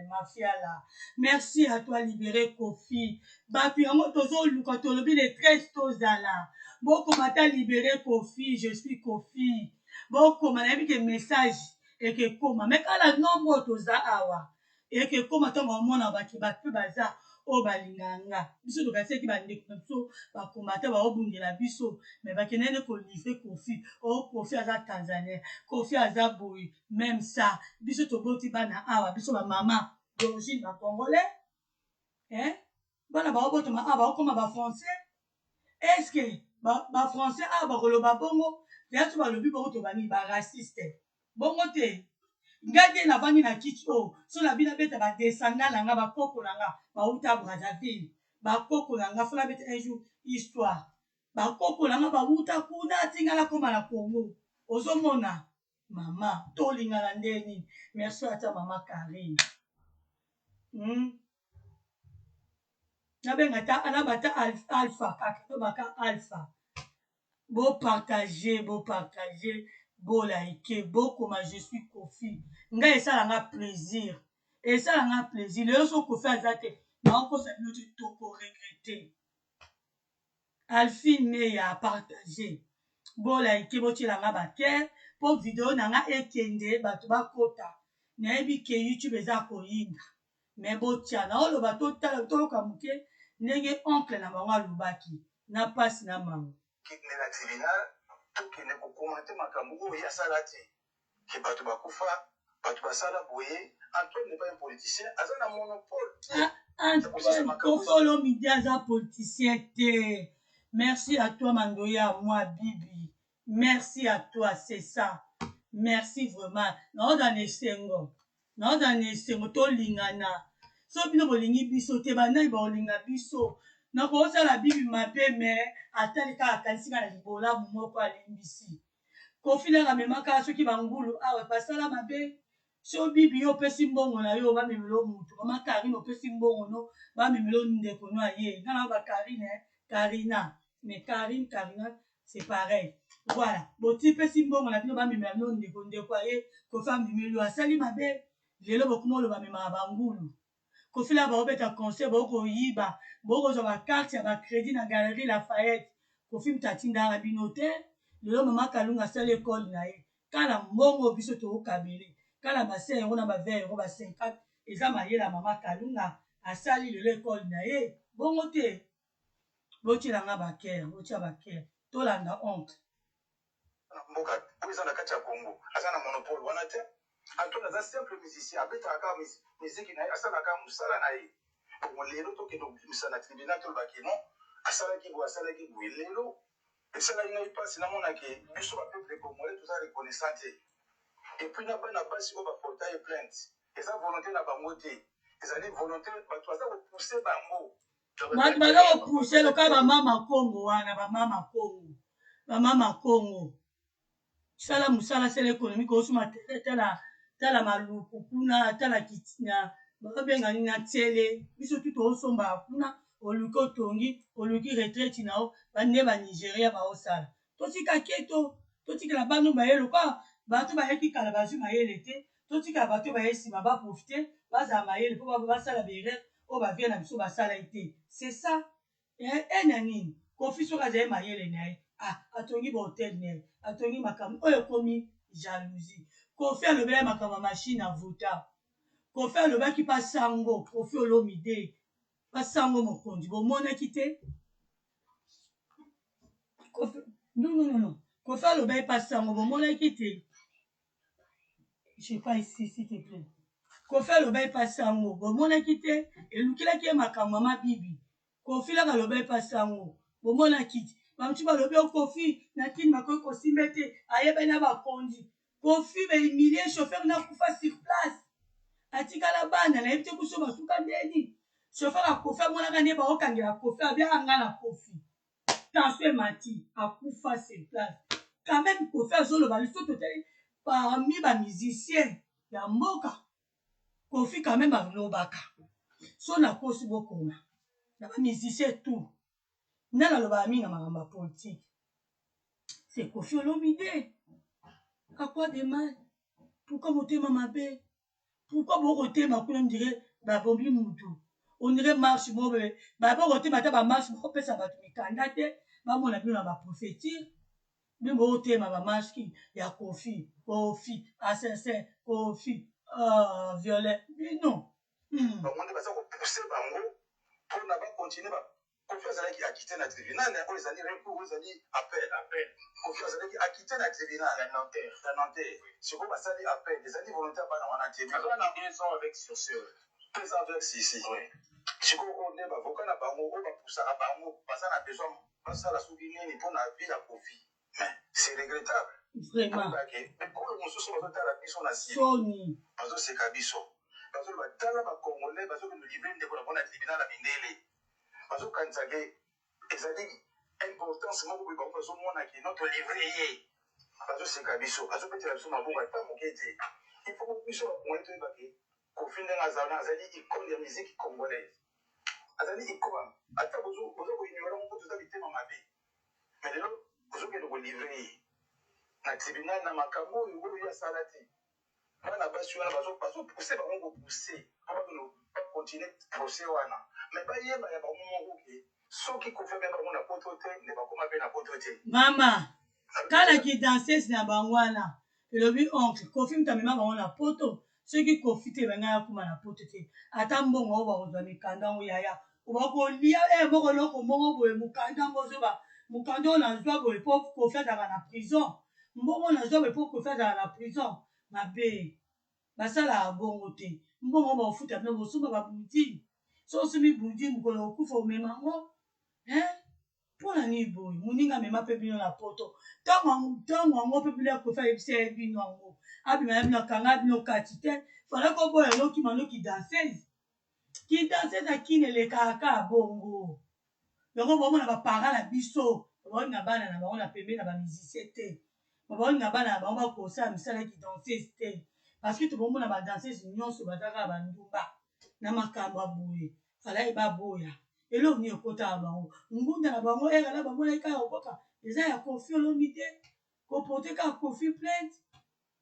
Mafiala. Merci à toi libéré Kofi. Batu yango tozoluka tolobi le 13 tozala. Bokoma ata libere Koffi je suis Koffi. Bokoma nayebi ke message ekekoma mais kala nombre oyo toza awa ekekoma ntango bamona bake bato mpe baza oyo balingaka nga biso tokanisaki bandeko na biso bakombata baobundela biso mais bakendaki nde kolivre Koffi o oh, Koffi aza tanzanien Koffi aza boye meme ça biso toboti bana awa biso bamama d'origine bacongolais eh bana baobotama awa baokoma ba français est ce que ba, ba français awa bakoloba bongo ya so balobi bongo tobani ba raciste bongo te ngai nde navandi na kiti oyo so na bino abeta badescendant na nga bakoko na nga bauta brazzaville bakoko na nga fo nabeta un jour histoire bakoko na nga bauta kuna ti ngai nakoma na congo ozomona mama tolingana nde nini merci ata mama karine hmm? Nabenga ta nabata alpha kaka tobaka alpha bo partager bo partager bo like bokoma je suis Koffi ngai esala nga plaisir esala nga plaisir lelo so Koffi aza te naokosa bino te toko regrette Alphine Meya partage bo like botiela nga ba cœur po video na nga ekende bato bakota nayebi ke YouTube eza koyinda mais botia naoloba totala toyoka moke ndenge oncle na bango alobaki na pasi na mawa. Kende na tribunal tokende ko commente makambo oyo ye asala te ke batu bakufa batu basala boye Antoine n'est pas un politicien aza na monopole te Ah, Antoine Koffi Olomide aza politicien te merci à toi Mandoya moi Bibi merci à toi c'est ça merci vraiment naoza na esengo Naza na esengo tolingana soki bino bolingi biso te banani bakolinga biso nakosala bibi mabe me atali kaka akanisi nga na libolamu moko alimbisi kofi nanga amemaka soki bangulu awa basala mabe so bibi yo opesi mbongo na yo bamemelo motu mama karine opesi mbongo no bamemelo ndeko no aye nga na ba karine karina. Mais Carine Carina c'est pareil. Voilà, botipesi mbongo na bino bamemela bino ndeko ndeko aye Koffi amemeli yo asali mabe lelo bokoma oloba amemaka bangulu. Koffi la baobeta concert bokoyiba bokozwa ba carte ya ba credit na galerie Lafayette. Koffi moto atindaka bino te. Lelo mama Kalunga asali ekole na ye kala mbongo biso tokabele kala ba 5 euro na ba 20 euro ba 50 eza mayele ya mama Kalunga asali lelo ekole na ye bongo te. Botiela nga ba cœur, botia ba cœur. Tolanda oncle. Na mboka oyo eza na kati ya Congo aza na monopole wana te. Antoine aza simple musicien abetaka kaka miziki na ye asalaka kaka mosala na ye. Bongo lelo tokende kobimisa na tribunal toloba ke non asalaki boye asalaki boye. Lelo esalaki ngai mpasi namona ke biso ba peuple congolais toza reconnaissant te. Et puis na bana basi oyo ba porta ye plainte eza volonte na bango te, ezali volonte bato baza ko pousser bango. Bato baza ko pousser lokola ba mama kongo wana, ba mama kongo, ba mama kongo. Sala mosala, sala économie, kosuma tala tala tala maluku kuna, tala kitina, babenga nini na tiele, biso tu tosomba kuna, oluki otongi, oluki retraite na yo, ba nde ba Nigeria baosala. Totika keto, totikela bana baye lokola bato bayaki kala bazwi mayele te, totikala bato baye nsima ba profiter, bazala mayele mpo basala ba erreur oyo ba vieux na biso basalaki te. C'est ça. Eh, eh na nini? Koffi soki azali mayele na ye, ah, atongi ba hotel na ye, atongi makambo oyo ekomi jalousie. Koffi alobelaki makambo ya machine à voter. Koffi alobaki pa sango, Koffi Olomide, pa sango mokonzi, bomonaki te? Koffi, non, non, non, non. Koffi alobaki pa sango, bomonaki te? Je pas ici, s'il te plaît. Koffi alobaki pa sango, bomonaki te? Elukelaki ye makambo mama Bibi. Koffi laka alobaki pa sango, bomonaki te? Bamosusu balobi o Koffi na Kin bakoki kosimba ye te, ayebani na bakonzi. Koffi ba humilie chauffeur na akufa sur place. Atikala bana nayebi te kuso basuka ndeni. Chauffeur ya Koffi amonaka nde baokangela Koffi abiaka nga na Koffi. Tension emati akufa sur place. Quand même Koffi azoloba liso totali parmi ba musiciens ya mboka Koffi quand même alobaka. So nakosi bokoma na ba musiciens tout. Nani alobaka mingi na makambo ya politique? C'est Koffi Olomide. À quoi de mal? Pourquoi motema mabe? Pourquoi bokotema kuna on dirait babombi mutu? On dirait marche moko boye. Ba bokotema ata ba marche bokopesa bato mikanda te, bamona bino na ba préfecture. Bino bokotema ba marche ya Koffi, Koffi, assassin, Koffi, violeur. Bino. Bango nde baza ko pousser bango pona ba continuer ba Koffi azalaki acquitte na tribunal oyo ezali recours oyo ezali appel appel Koffi azalaki acquitte na tribunal ya Nanterre ya Nanterre sikoyo basali appel ezali volonté ya bana wana te mais bana 2 ans avec sursis 2 ans avec sursis sikoyo oyo nde ba avocat na bango oyo ba poussaka bango baza na besoin basala soki nini pona vie ya Koffi mais c'est regrettable Vraiment. Ekolo mosusu bazotala biso na nsima Soni. bazoseka biso bazoloba tala ba congolais bazokende livre ndeko na bango na tribunal ya mindele bazokanisa ke ezali importance moko boye bango bazomona ke notre livre ye bazoseka biso bazobetela biso maboko ata moke te. Il faut biso ba congolais toyeba ke Koffi ndenge azali wana azali icone ya musique congolaise, azali icone ata bozo ko ignore yango po toza mitema mabe mais lelo ozokende ko livre ye na tribunal na makambo oyo oyo ye asala te. Bana basi wana bazo bazo pousser bango ko pousser po bakende ba continuer procès wana mais bayeba ya bango moko ke soki Koffi amema bango na poto te nde bakoma pe na poto te. Mama kala ki danseuse na bango wana elobi oncle Koffi mutu amema bango na poto soki Koffi te ba ngai akoma na poto te ata mbongo oyo bakozwa mikanda yango yaya obakolia eh moko eloko moko boye mokanda yango ozoba mokanda oyo nazwa boye po Koffi azalaka na prison mbongo nazwa boye po Koffi azalaka na prison mabe basalaka bongo te mbongo bakofuta bino bosomba ba boudin soki osombi boudin mokolo okufa omema yango hein Pona nini boye moninga amema pe bino na poto tango tango yango pe bino ya Koffi ayebisa ye bino yango abima na bino akanga bino kati te fallait koboya nokima no ki danseuse ki danseuse ya kin elekaka kaka bongo yango bomona ba parents na biso baolinga bana na bango na pembeni na ba musicien te baolinga bana na bango bakosala misala ki danseuse te parce que tobomona ba danseuse nyonso baza kaka ba ndumba na makambo ya boye fallait baboya. Eloko nini ekotaka bango? Ngunda na bango heure na bamonaki kaka koboka eza ya Koffi Olomide, ko porter kaka Koffi plainte,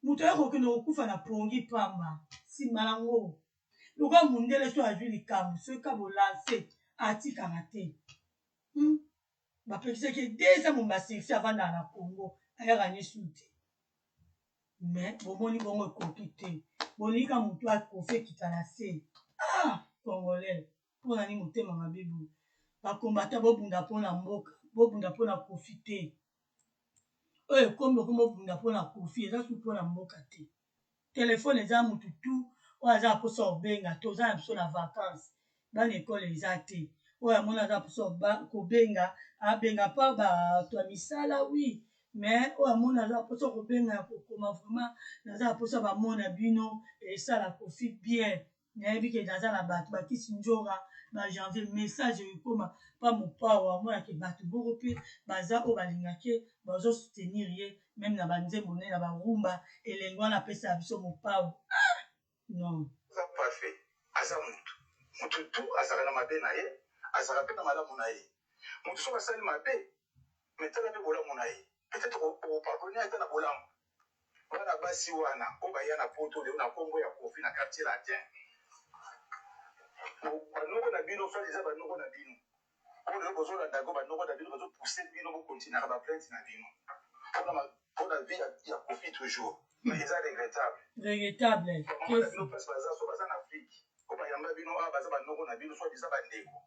moto aye kokende kokufa na pongi pamba. Sima nango lokola mundele soki azui likambo soki kaka bo lancer atikaka te. Hum bapekisaki ye 2 ans mobimba sursis avandaka na Congo ayaka ne su te. Mais bomoni bongo ekoki te. Bolingi kaka mutu akufa ekita na se. Ah congolais pona nini motema mabe boye? Ba combattants bobunda pona mboka, bobunda pona Koffi te. Oyo ekomi bokomi bobunda pona Koffi eza su pona mboka te. Telephone eza mutu tout oyo aza na posa kobenga toza na biso na vacances bana ecole eza te oyo amoni aza na posa kobenga abenga pa batu ya misala oui mais oyo amoni aza na posa kobenga ya kokoma vraiment naza na posa bamona bino esala Koffi bien Nayebi ke naza na batu ba kisi ndjora ba janvier message ekoma pa mopao amona ke batu moko pe baza oyo balingake bazo soutenir ye meme na ba nzembo naye na ba rumba elengi wana apesaka biso mopao ah non. Aza parfait aza mutu mutu tout azalaka na mabe na ye azalaka pe na malamu na ye mutu soki asali mabe mais tala pe bolamu na ye peut etre oko pardonner ata na bolamu Bana basi wana oyo baya na poto lelo na kombo ya koffi na quartier latin ba noko na bino soit disant ba noko na bino oyo lelo bozo landa go ba noko na bino bazo pousser bino bo continuaka ba plainte na bino pona pona vie ya koffi toujours mais eza regrettable. Regrettable. Ba maman na bino place baza soit baza na Afrique oyo bayamba bino awa baza ba noko na bino soit disant ba ndeko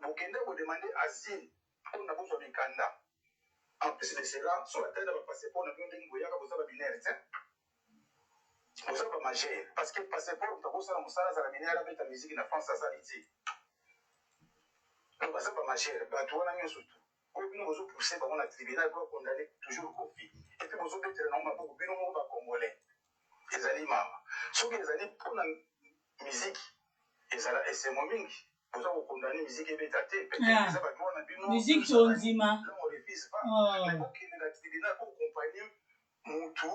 bokende ko demander asile pona bozwa mikanda En plus de cela, soki batali na ba passeport na bino ndenge boyaka boza ba mineur te. Boza ba majeur parce que passeport moto akosala mosala azala mineur abeta musique na France azali te. Donc baza ba majeur bato wana nyonso tout oyo bino bozo pousser bango na tribunal po ba condamner toujours Koffi et puis bozo betela nango maboko bino moko ba congolais. Ezali mawa. Soki ezali pona musique ezala esengo mingi. Boza ko condamner musique ebeta te peut etre eza ba droit na bino. Musique tondima. Là on refuse pas. Mais bokende na tribunal bo accompagner mutu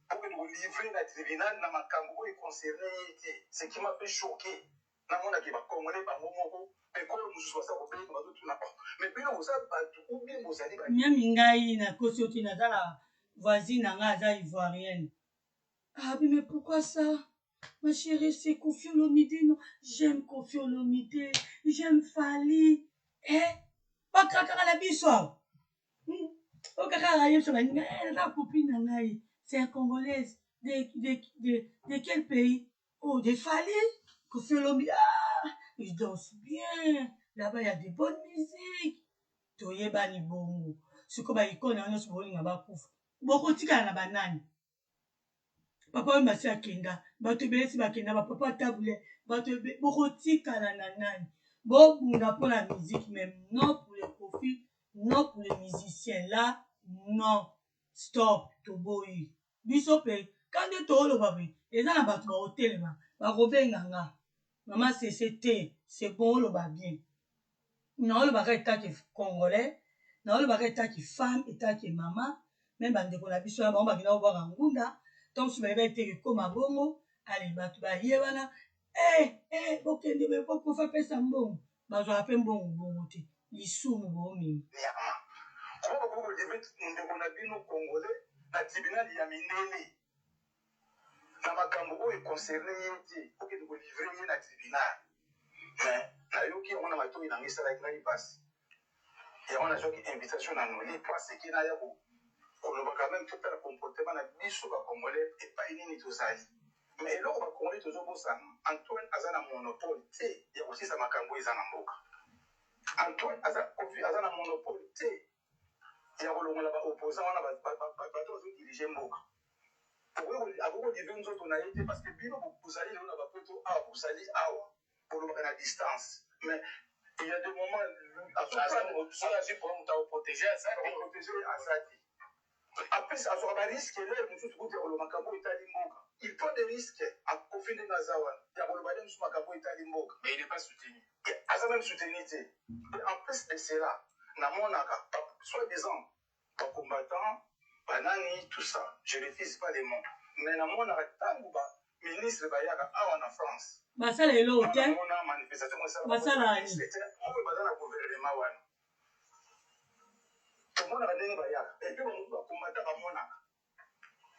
bokende ko livrer na tribunal na makambo oyo e concerne ye te. Ce qui m'a fait choquer namona ke ba congolais bango moko ekolo mosusu baza kobenga bazotuna oh mais bino boza batu ou bien bozali ba Miami ngai nakosi yo te naza na voisine na ngai aza ivoirienne ah mais pourquoi ça Ma cherie c'est Koffi Olomide non j'aime Koffi Olomide j'aime Fally eh ba craquaka na biso awa hmm. oyo kaka ayebisa baninga eh, naza copine na ngai c'est un congolaise de, de, de, de quel pays oh de Fally Koffi Olomide ah il danse bien là-bas il y a de bonnes musiques toyebani bongo sikoyo ba icone yango nyonso bolinga bakufa bokotikala na banani Papa wemba asi akenda batu ebele si bakenda ba papa tabu ley batu ebele bokotikala na nani bobunda pona musique mais non pour le koffi non pour les musiciens là non stop toboyi biso pe ka nde tooloba boye eza na batu bakotelema bakobenga nga mama sese te c'est bon oloba bien Naoloba kaka etant que congolais, naoloba kaka etant que femme, etant que mama, meme ba ndeko na biso wana bango bakenda kobwaka ngunda, tango mosusu bayebaki te que ekoma bongo, allez batu baye wana eh eh bokende boye po Koffi apesa mbongo, bazwaka pe mbongo bongo te, lisumu bomema. Niama. Comment bokoki ko livrer ndeko na bino congolais na tribunal ya mindele na makambo oyo e concerne ye te, bokende ko livrer ye na tribunal? Mais nayoki yango na matoyi na ngai esalaki ngai pasi. Yango nazwaki invitation na Nolly po aseke naya ko koloba quand meme totala comportement na biso ba congolais epayi nini tozali. Mais eloko ba congolais tozo bosana Antoine aza na monopole te ya kosilisa makambo oyo eza na mboka. Antoine aza Koffi aza na monopole te ya kolongola ba opposants wana bato bazo diriger mboka. Akoki ko livrer nzoto na ye te parce que bino bozali lelo na ba poto awa bozali awa bolobaka na distance mais il ya des moments soki azwi problème moto ako proteger aza te. Ako proteger ye aza te. En plus azwaka ba risques l'heure mosusu kutu ya koloba makambo oyo etali mboka. Il prend des risques Koffi ndenge aza wana ya koloba nde mosusu makambo oyo etali mboka. Mais il n'est pas soutenu. Aza meme soutenu te. Et en plus de cela namonaka soit disant ba combattants ba nani tout ça je refuse pas les mots mais namonaka tangu ba ministre bayaka awa na France Basala eloko te namona manifestation moko esalama basala ba nini? ministre te oyo baza na. gouvernement wana. Tomonaka ndenge bayaka et puis bango ba combattants bamonaka.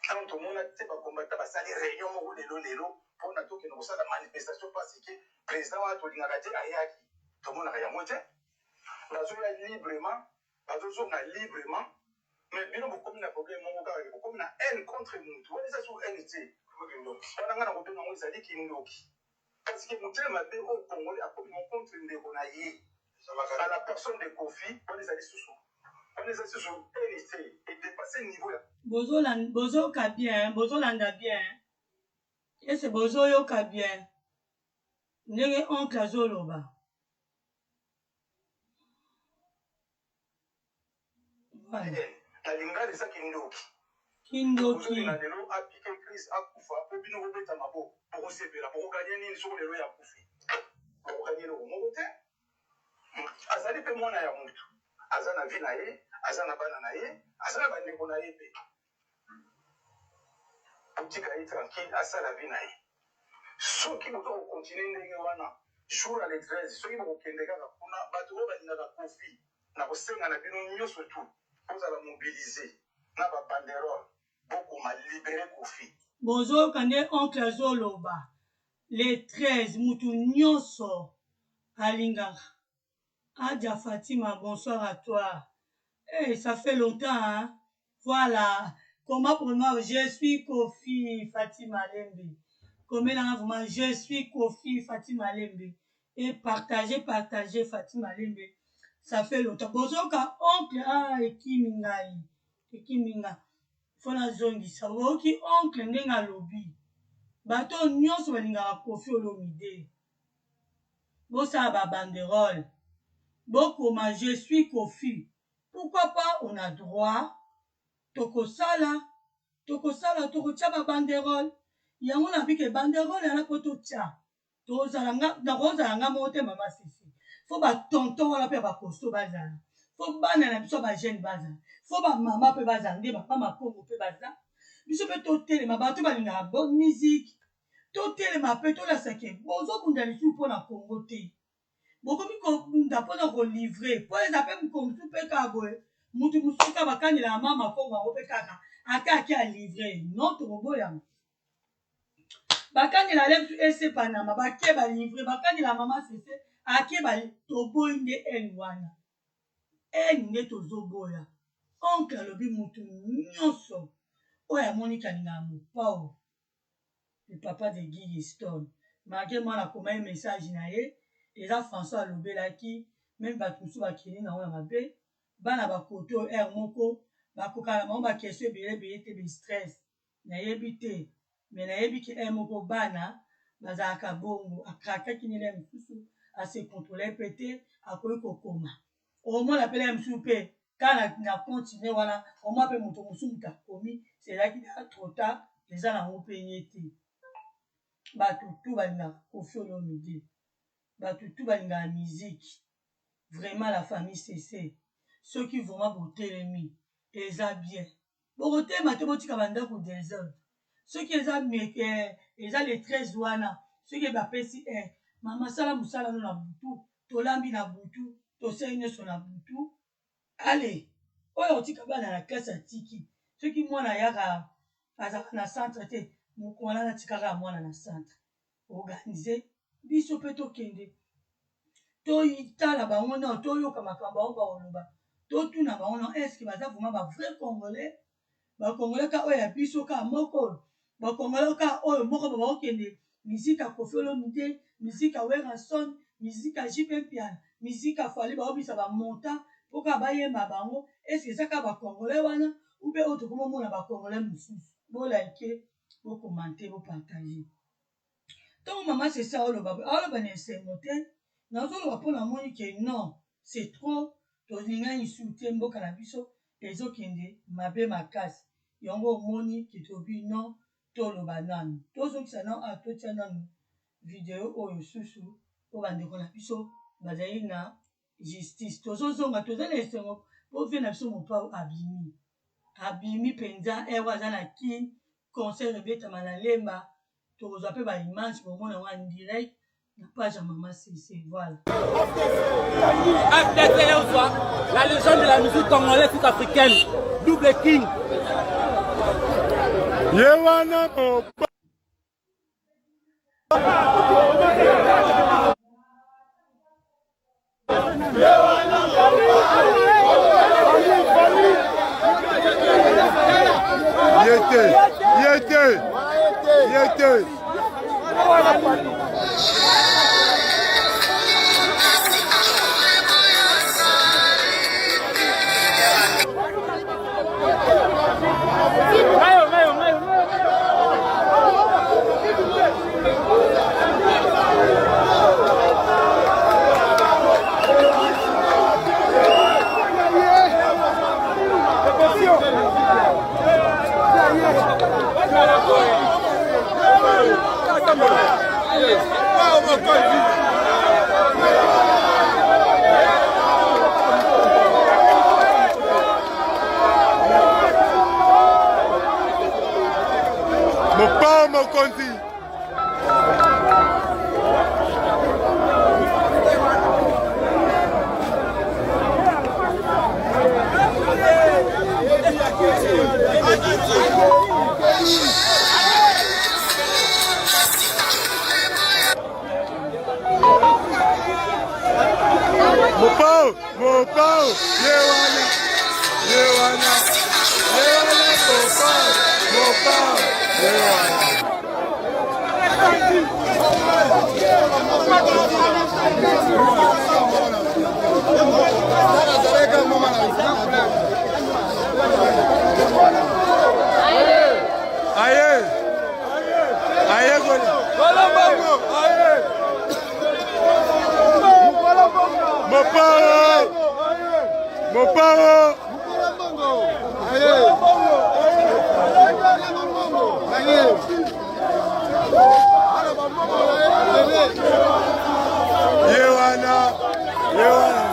Ntango tomona te ba combattants basali réunion moko lelo lelo mpona tokende kosala manifestation parce que président wana tolingaka te ayaki. Tomonaka yango te. Bazoya librement, bazozonga librement. Mais bino bokomi na problème moko kaka bokomi na haine contre mutu. Wana eza su haine te. Wana nga nakobenga yango ezali kindoki. Parce que motema mabe oyo congolais akomi ngo contre ndeko na ye à la personne de Koffi, wana ezali susu wana eza susu haine te, e depasser niveau ya Bozoyoka bien, bozolanda bien, ese bozoyoka bien ndenge oncle azoloba. Voilà. Na lingala eza kindoki. Kindoki. Bozolinga lelo apike crise akufa po bino bobeta maboko, bokosepela, bokoganye nini soko lelo ye akufi? Bokoganye eloko moko te. Azali pe mwana ya mutu, aza na vie na ye, aza na bana na ye, aza na bandeko na ye pe. Botika ye tranquille asala vie na ye. Soki boza ko continuer ndenge wana, jour ya le 13 soki bokokende kaka kuna, bato oyo balingaka Koffi, nakosenga na bino nyoso tout bozala mobilise na ba banderole bokoma libere Koffi. Bozoyoka nde oncle azoloba le 13 mutu nyoso alingaka Adja Fatima bonsoir à toi hey, ça fait longtemps hein? Voilà comment pour moi je suis Koffi Fatima Lembe komelanga vraiment je suis Koffi Fatima Lembe et partager partager Fatima Lembe ça fait longtemps bozoka oncle ah ekimi ngai ekimi nga fo nazongisa oyoki oncle ndenge alobi bato nyonso balingaka Koffi Olomide bosala ba banderole bokoma je suis Koffi pourquoi pas on a droit tokosala tokosala tokotia ba banderole yango na bike banderole yana po totia tozala nga nakozala nga moko te mama sisi fo ba tonton wana mpe ba costaud bazala fo bana na biso ba jeune bazala fo ba mama mpe bazala nde ba mama kongo mpe baza biso mpe totelema bato balingaka bonne musique totelema mpe tolasa ke bozobunda lisusu mpo na Congo te bokomi kobunda mpo na kolivre mpo eza mpe mokolo mosusu mpe kaka boye moto mosusu kaka bakanelaka mama Kongo yango mpe kaka ata ake alivre non tokoboyama bakanela le mosusu ese panama bake balivre bakanela mama sese ake toboyi nde haine wana haine nde tozoboya oncle alobi motu nyonso oyo amoniki alingaka mopao le papa de Guy Stone malgré mwana akoma ye message na ye eza François alobelaki meme bato mosusu bakende nango na mabe bana bakoto oyo heure moko bakokana na bango ba question ebele ebele te ba stress nayebi te mais nayebi ke heure moko bana bazalaka bongo akrakaki nele mosusu ase controle mpe te akoki kokoma omona mpe na mosusu mpe kaka na continue wana omona mpe moto mosusu moto akomi ezalaki na trop tard eza nango mpe ye te bato tu balingaka Koffi Olomide bato tu balingaka musique vraiment la famille cc soki vraiment botelemi eza bien bokotema te botika bandako desordre soki eza eza le 13 wana soki bapesi eh, mama sala mosala no na butu tolambi na butu tosali nyonso na butu ale oyo otika bana na classe atiki soki mwana ayaka azalaka na centre te mokolo wana natikaka ya mwana na centre organise biso mpe tokende totala bango nao toyoka makambo bango bakoloba totuna bango nao estce baza vraiment ba vrai congolais ba congolais ka oyo ya biso ka moko oyo ba congolais ka oyo moko bakokende musique ya Koffi Olomide musique ya Werrason musique ya JB Mpiana musique ya Fally baobisa bamonta mpo kaka bayemba bango estce eza kaka ba congolais wana ube oyo tokomomona ba congolais mosusu bolike bokomante bopartage ntongo mama sese aoloba aoloba na esengo te nazoloba mpo namoni ke non c'est trop tolingani lisusu te mboka na biso ezokende mabe makasi yango omoni ke tobi non toloba nanu tozongisa nanu a totia nanu video oyo susu oyo bandeko na biso bazali na justice tozozonga toza na esengo mpo vie na biso mopao abimi abimi mpenza ere aza na kine concert ebetama na lemba tokozwa mpe ba image bomona yango en direct. Na page ya mama Sese, voilà. FDC Yozwa, la légende de la musique congolaise tout africaine, double king. Ye wana Yete, yete, yete. Mopao mokonzi. Mopao, Mopao, ye wana, ye wana, ye wana, Mopao, Mopao, ye wana. Aye. Aye, Aye. Mopao. Mopao. Ye wana. Ye wana.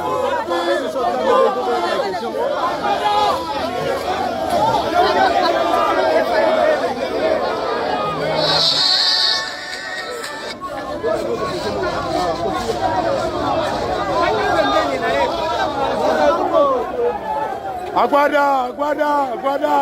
Aguarda, aguarda, aguarda.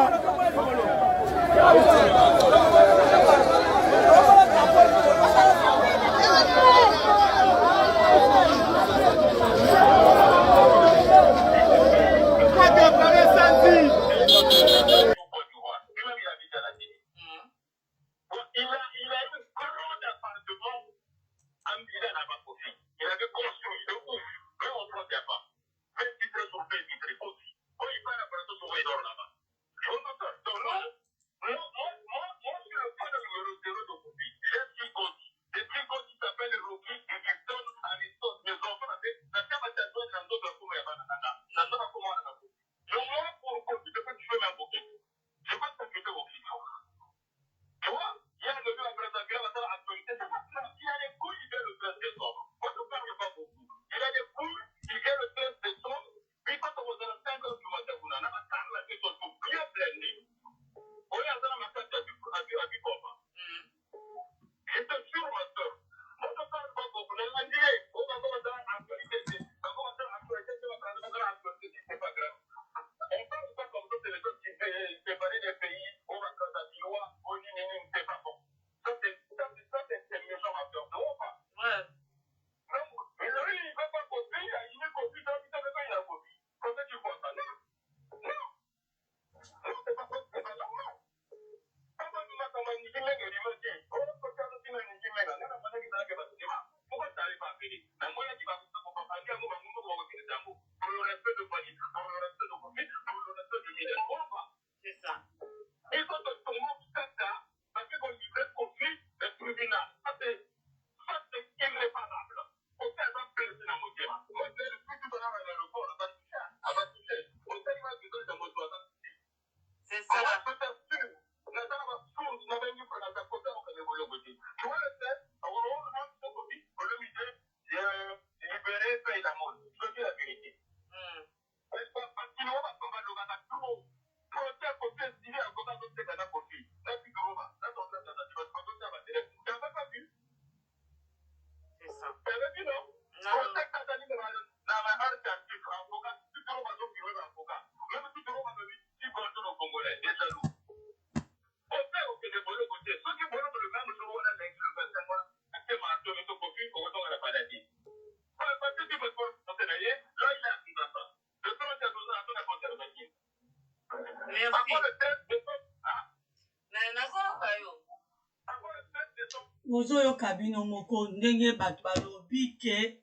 Bozoyoka bino moko ndenge bato balobi ke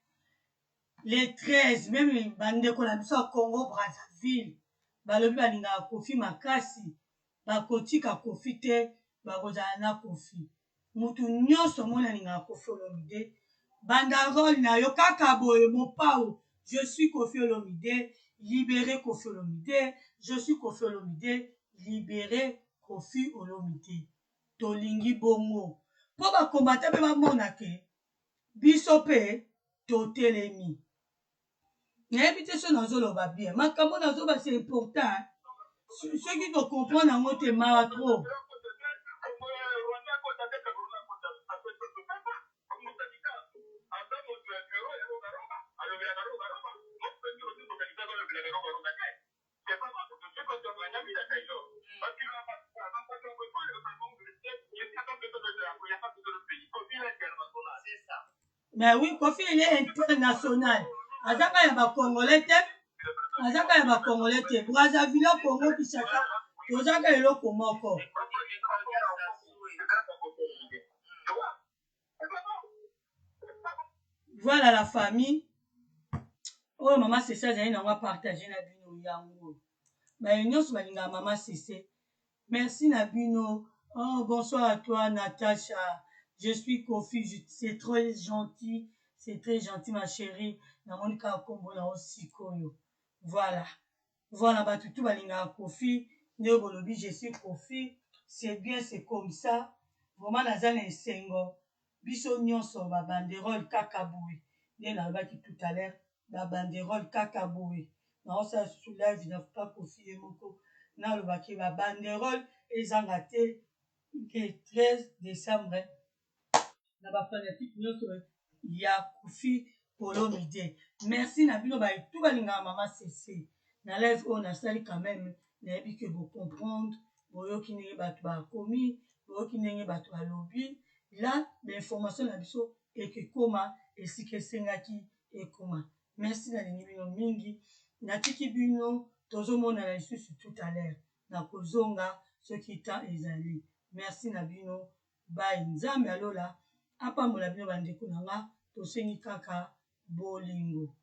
le 13 meme bandeko na biso ya Congo Brazzaville balobi balingaka Koffi makasi bakotika Koffi te bakozala na Koffi mutu nyonso omoni alingaka Koffi Olomide banda role na yo kaka boye mopao je suis Koffi Olomide libere Koffi Olomide je suis Koffi Olomide libere Koffi Olomide tolingi bongo po ba combattant pe bamona ke biso pe totelemi nayebi te so nazoloba bien makambo nazoba c'est important soki tocomprendre yango te mawa trop. Mais oui, Koffi il est international. Azaka ya ba congolais te. Azaka ya ba congolais te. Brazzaville, Congo, Kinshasa, tozaka eloko moko. Voilà la famille. Oyo mama Sese azali nango apartage na bino yango. Baye nyonso balingaka mama Sese. Merci na bino. Oh, bonsoir à toi Natacha. Je suis Kofi, c'est très gentil. C'est très gentil ma chérie. Namoni kaka kombo na yo sikoyo. Voilà. Voilà bato tout balingaka Kofi. Nde bolobi je suis Kofi. C'est bien, c'est comme ça. Vraiment naza na esengo. Biso nyonso ba banderole kaka boye. Nde nalobaki tout à l'heure ba banderole kaka boye. Naosala susu live na pa Kofi ye moko. Nalobaki ba banderole ezanga te ke 13 décembre na ba fanatique nyonso ya Koffi Olomide. Merci na bino baye tout balingaka mama Sese. Na live oyo nasali quand même nayebi que bo comprendre, boyoki ndenge bato bakomi, boyoki ndenge bato balobi. Là ba information na biso ekekoma esika esengaki ekoma. Merci nalingi bino mingi. Natiki bino tozomonana lisusu tout à l'heure. Nakozonga soki temps ezali. Merci na bino. Bye nzambe ya lola apambola bino ba ndeko na nga tosengi kaka bolingo.